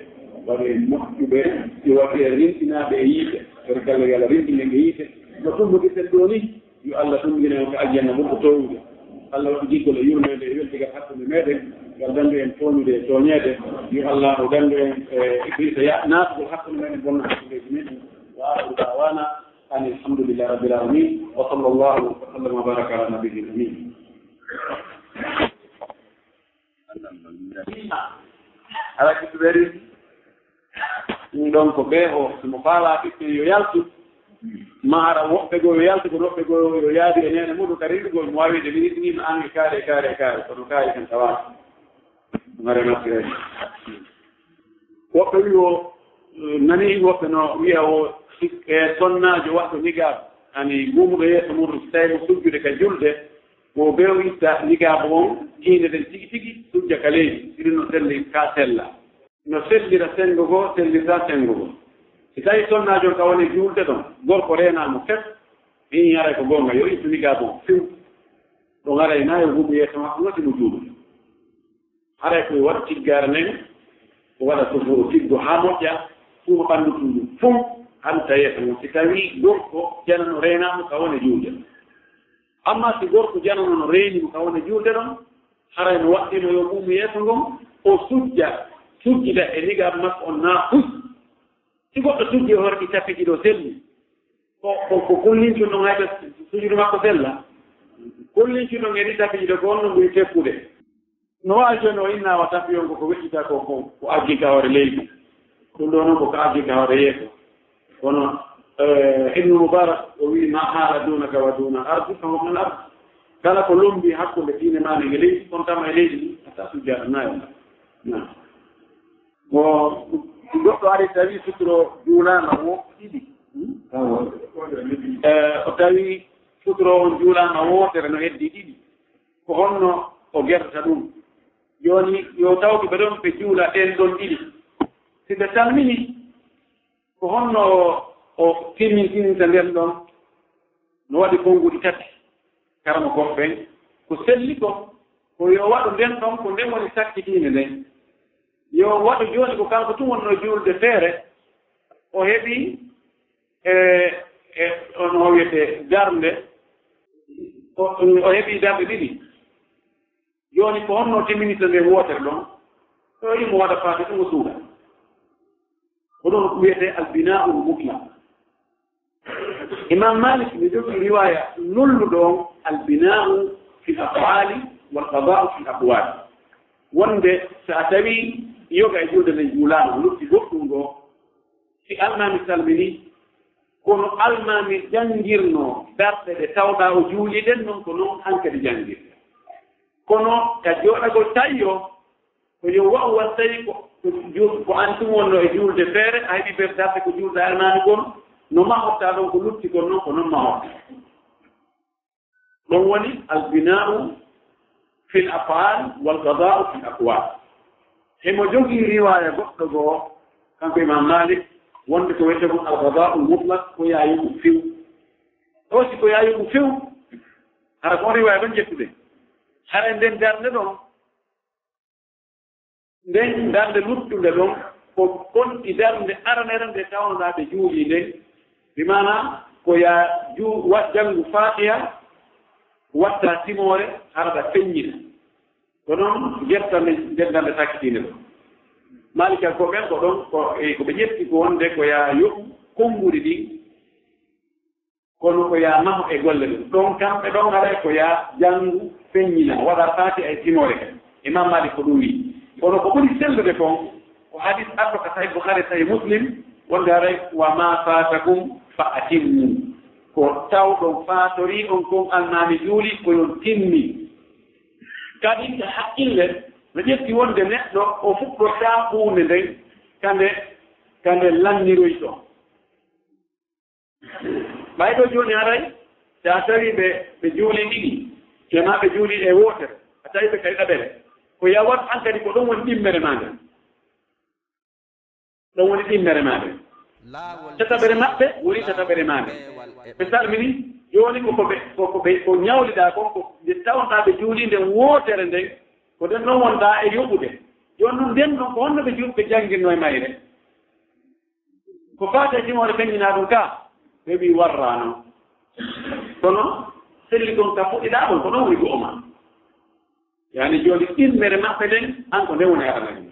waɗu en moƴƴuɓe, yo waɗu en rinɗinaaɓe e yiite. Torki Allah, yo Allah rinɗin en e yiite. No tummbugirten ɗoo ni, yo Allah tummbugin en ka aljanna ɓurɗo toowude. Allah waɗu giggol e yurmeende e weldigal hakkunde meeɗen. Yo Allah dandu en tooñude e tooñeede. Yo Allah o dandu en, eh, Iblisa ya-, naatugol hakkunde meeɗen, bonna hakkundeeji meeɗen. وآخر دعوانا أن الحمد لله رب العالمين، وصلى الله وسلم وبارك على نبينا الأمين. Ala kiɗɗuɓe rin. Ɗum ɗon ko ɓee o, si mo faalaa ɓiɓɓe yo yaltu, ma ara woɓɓe goo yo yaltu, kono woɓɓe goo yo yaadu e neene muɗum ka renndugol, mo waawi de miniti ni ma ange kaare, kaare, kaare, kono kaare kan tawaaka. Ɗum ara naftira. Woɓɓe wi o, eh, nani woɓɓe no wi'a o, si-, eh, sonnaajo waɗɗo niqaab, ani guumuɗo yeeso muɗum, si tawi mo sujjude ka julde, ko ɓe o itta niqaab on, tiinde ɗen tigi tigi, sujja ka leydi, siɗum no selli ka sella. No sellira senngo goo, sellirta senngo goo. Si tawi sonnaajo on ka woni juulde ɗon, gorko reenaa mo fep, mi haray ko goonga, yo ittu niqaab on few. Ɗon haray naa yo gumu yeeso makko ngati mo juulude. Haray ko waɗa tiggaare nden, ko waɗa sufuru tiggo haa moƴƴa, suuma ɓanndu tuudu fow, haa ɗum tawi yeeso mum. Si tawii gorko janano reenaa mo ka woni juulde. Ammaa si gorko janano no reeni mo ka woni juulde ɗon, haray no waɗɗino yo ɓuumu yeeso ngon, o sujja, sujjida e niqaab makko on naa fus. Si goɗɗo sujji e hoore ɗi tapiji ɗo selli, ko, ko, ko kullincuɗo ɗon hayɓe sujudu makko sella? Kullincuɗo ɗon e ɗi tapiji ɗo ko on no ɓuri teppude. No waawi jooni o inna wa tapi on ko, ko weƴƴita ko, ko, ko aggi ka hoore leydi. Ɗum ɗo noon ko ka aggi ka hoore yeeso. Kono, eh, Ibnu Mubarak o wi'i, "Ma haala duunaka wa duuna ardi, fa huwa min al-ard." Kala ko lombi hakkunde diine maa e leydi, on tama e leydi ndi, a ta sujjaade nayo. Naam. Mo goɗɗo ari tawi suturo juulaama wo ɗiɗi. Hmm? Eh, o tawi suturo on juulaama wootere no heddi ɗiɗi. Ko honno o gertata ɗum? Jooni, yo tawtu ɓe ɗon ɓe juula ɗen ɗon ɗiɗi. Si ɓe salmini, ko honno o, o timmintinta nden ɗon? No waɗi konnguɗi tati. Karama kon ɓen, ko selli kon, ko yo waɗu nden ɗon, ko nden woni sakkitiinde nden. Yo waɗu jooni ko kanko tun wonnoo juulde feere, o heɓi, e, e, on o wiyete darnde, o, o heɓi darnde ɗiɗi. Jooni ko honno timminirta nde wootere ɗon? Ɗo imo waɗa faade ɗum o suuɗa. Ko ɗum wiyetee albinaa'ul mutlaq. Imam Malik mi jogii riwaaya lolluɗo on, albinaa'u fil af'aali wal qadaa'u fil aqwaali. Wonde so a tawii yoga e juulde nden juulaama, lutti goɗɗum ɗo, si almaami salmini, kono almaami janngirno darɗe ɗe tawɗaa o juulii ɗen, non ko non hankadi janngirta. Kono ka jooɗagol tawi o, ko yo wa'u wan tawi ko, ko ju-, ko an tun wonno e juulde feere, a heɓi ber darɗe ko juulɗaa almaami kon, no mahortaa ɗon ko lutti kon non, ko non mahortaa. Ɗon woni albinaa'u fil af'aal wal qadaa'u fil aqwaal. Himo jogii riwaaya goɗɗo goo, kanko Imaam Maalik, wonde ko wiyetee kon al qadaa'ul mutlaq, ko yaa yoɓu few. Ɗoo si ko yaa yoɓu few, hara ko on riwaaya ɗon ƴettuɗen. Hara e nden darnde ɗon, Nden darnde luttunde ɗon, ko konti darnde aranere nde tawnoɗaa ɓe juulii nden, bi maana ko yaa ju-, wa-, janngu Faatiha, watta timoore, hara ɗa feññina. Ko noon gerta nden, nden darnde sakkitiinde ɗon. Maalikiyankooɓe ɓen ko ɗon, ko, e, ko ɓe ƴetti ko wonde ko yaa yoɓu konnguɗi ɗin, kono ko yaa maho e golle ɗum. Ɗon kamɓe ɗon haray ko yaa janngu, feññina, waɗa Faatiha e timoore kadi. Imaam Maalik ko ɗum wi'i. Kono ko ɓuri sellude kon, ko hadiis arɗo ka Sahih Bukhaari, Sahih Muslim, wonde haray, "Wa ma faatakum fa atimmu." Ko tawɗon faatorii on kon almaami juuli, ko yon timmi. Kadi ka haqqille no ƴetti wonde neɗɗo o fuɗɗortaa huunde nden ka nde, ka nde lanniroytoo. Ɓay ɗoo jooni haray, si a tawii ɓe, ɓe juulii ɗiɗi, e maa ɓe juulii e wootere, a tawii ɓe kadi ɗaɓere, ko yawat an kadi ko ɗon woni ɗimmere maa nden. Ɗon woni ɗimmere maa nden. Tataɓere maɓɓe woni tataɓere maa nden. Ɓe salmini, jooni ko, ko ɓe, ko, ko ɓe, ko ñawliɗaa kon, ko nde tawnɗaa ɓe juulii nden wootere nden, ko nden ɗon wonɗaa e yoɓude. Jooni ɗum nden ɗon, ko honno ɓe juulɓe jannginno e mayre? Ko faati e jimoore feññinaa ɗum ka, ɓe wii warraano. Kono selli kon ka fuɗɗiɗaa ɗon, ko ɗon woni go'o maa. Yaani jooni ɗimmere maɓɓe nden, an ko nden woni aranani.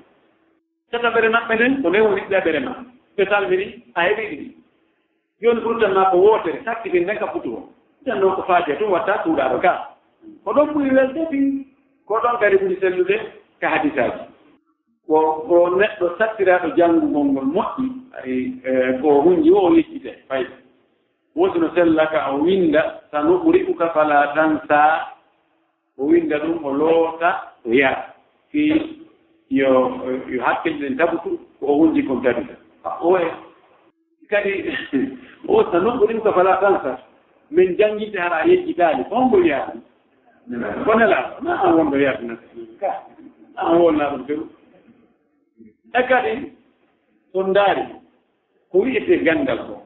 Tataɓere maɓɓe nden, ko nden woni ɗiɗaɓere maa. Ɓe salmini, a heɓii ɗiɗi. Jooni ɓurtan maa ko wootere, sakkiti nden ka futuwo. Nden noon ko faati e tun watta suuɗaaɗo ka. Ko ɗon ɓuri welde fii, ko ɗon kadi ɓuri sellude ka hadisaaji. Ko, ko neɗɗo sattiraaɗo janngugol ngol moƴƴi, ay, eh, ko hunji o, o yejjitay, fay. Wosi no sella ka o winnda, "Sanuqri'uka fala tansa." O winnda ɗum, o loota, o yara. Fii yo, yo hakkille ɗen tabutu, ko o hunji kon tabita. A, o e-, kadi, o, "Sanuqri'uka fala tansa." Min jannginte hara a yejjitaali. Ko hombo wiyaa ɗum? Ko Nelaaɗo. Na an wonɗo yardina. Ka, na an wonna ɗum few. E kadi, so ndaari, ko wi'etee ganndal ko,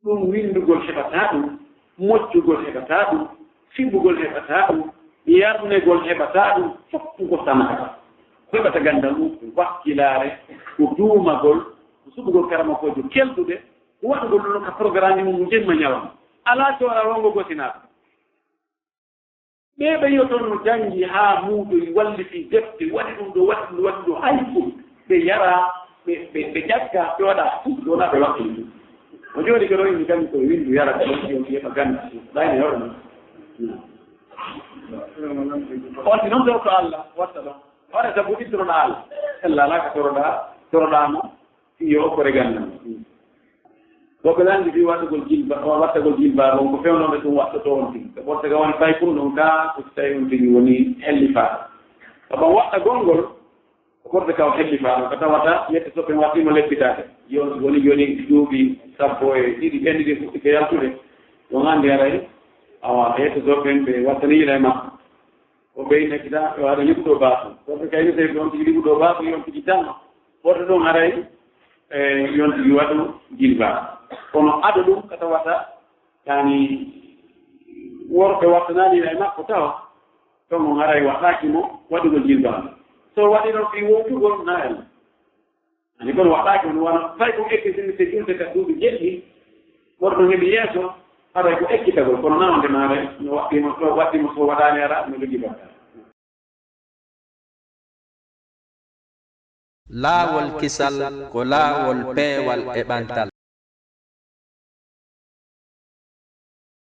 ɗum winndugol heɓataa ɗum, moccugol heɓataa ɗum, fiɓugol heɓataa ɗum, yarnegol heɓataa ɗum, fof ko ko samata. Ko heɓata ganndal mum ko wakkilaare, ko duumagol, ko suɓugol karamokoojo kelɗuɗe, ko waɗugol ɗum ka programme mum jemma ñalawma. Alaa coora wongo gosinaaɗo. Ɓee ɓe yo toon no janngi haa muudoyi, walliti defte, waɗi ɗum ɗo, waɗi ɗum ɗo, waɗi ɗum ɗo, hay fof. Ɓe yara, ɓe, ɓe, ɓe ƴakka, ɓe waɗa fof, ɗo na ɓe waɗi ɗum. O jooɗi ko ɗo inni kam ko winndu yara ko ɗon, yo, yo ɓe gannda. Ɗayni hoɗo non. On si noon torto Allah, watta ɗon. Waɗa sabu ittoroɗa Allah. Allah alaa ka toroɗa, toroɗa mo. Yo okkore ganndal. Woɓɓe lanndi fii waɗugol jilba, waɗtagol jilbaabu on ko fewnooɓe ɗum waɗtotoo on tigi. Ko ɓorte ka woni paykun ɗum kaa, ko si tawii on tigi woni hellifaaɗo. Ka ɓan waɗtagol ngol, ko ɓorte ka o hellifaaɗo, ka tawata yette soppe waɗtiima leppitaade. Yo woni jooni duuɓi sappo e ɗiɗi, ɓen ɗiɗi fuɗɗike yaltude. Ɗum anndi haray, awa, yette soppe ɓe wattani yila e makko. O ɓeyna kita, o haɗa liɓuɗo baafu. Woɓɓe kayri tawi ko on tigi liɓuɗo baafu, yo on tigi tan. Woto ɗum haray, e, yo on tigi waɗu jilbaabu. Kono ado ɗum ka tawata, yani, worɓe wattanaani e makko tawa, ɗon on haray waɗɗaaki mo waɗugol jilbaabu. So waɗi ɗon fii wowtugol, na en. Ani kono waɗɗaaki on wano fay ko ekkitinirte julde ka duuɓi jeɗɗi, worɗo heɓi yeeso, haray ko ekkitagol, kono na wonde maare no waɗɗiima, so waɗɗiima, so waɗaani ara, no jogii bakkaat. Laawol kisal ko laawol peewal e ɓantal.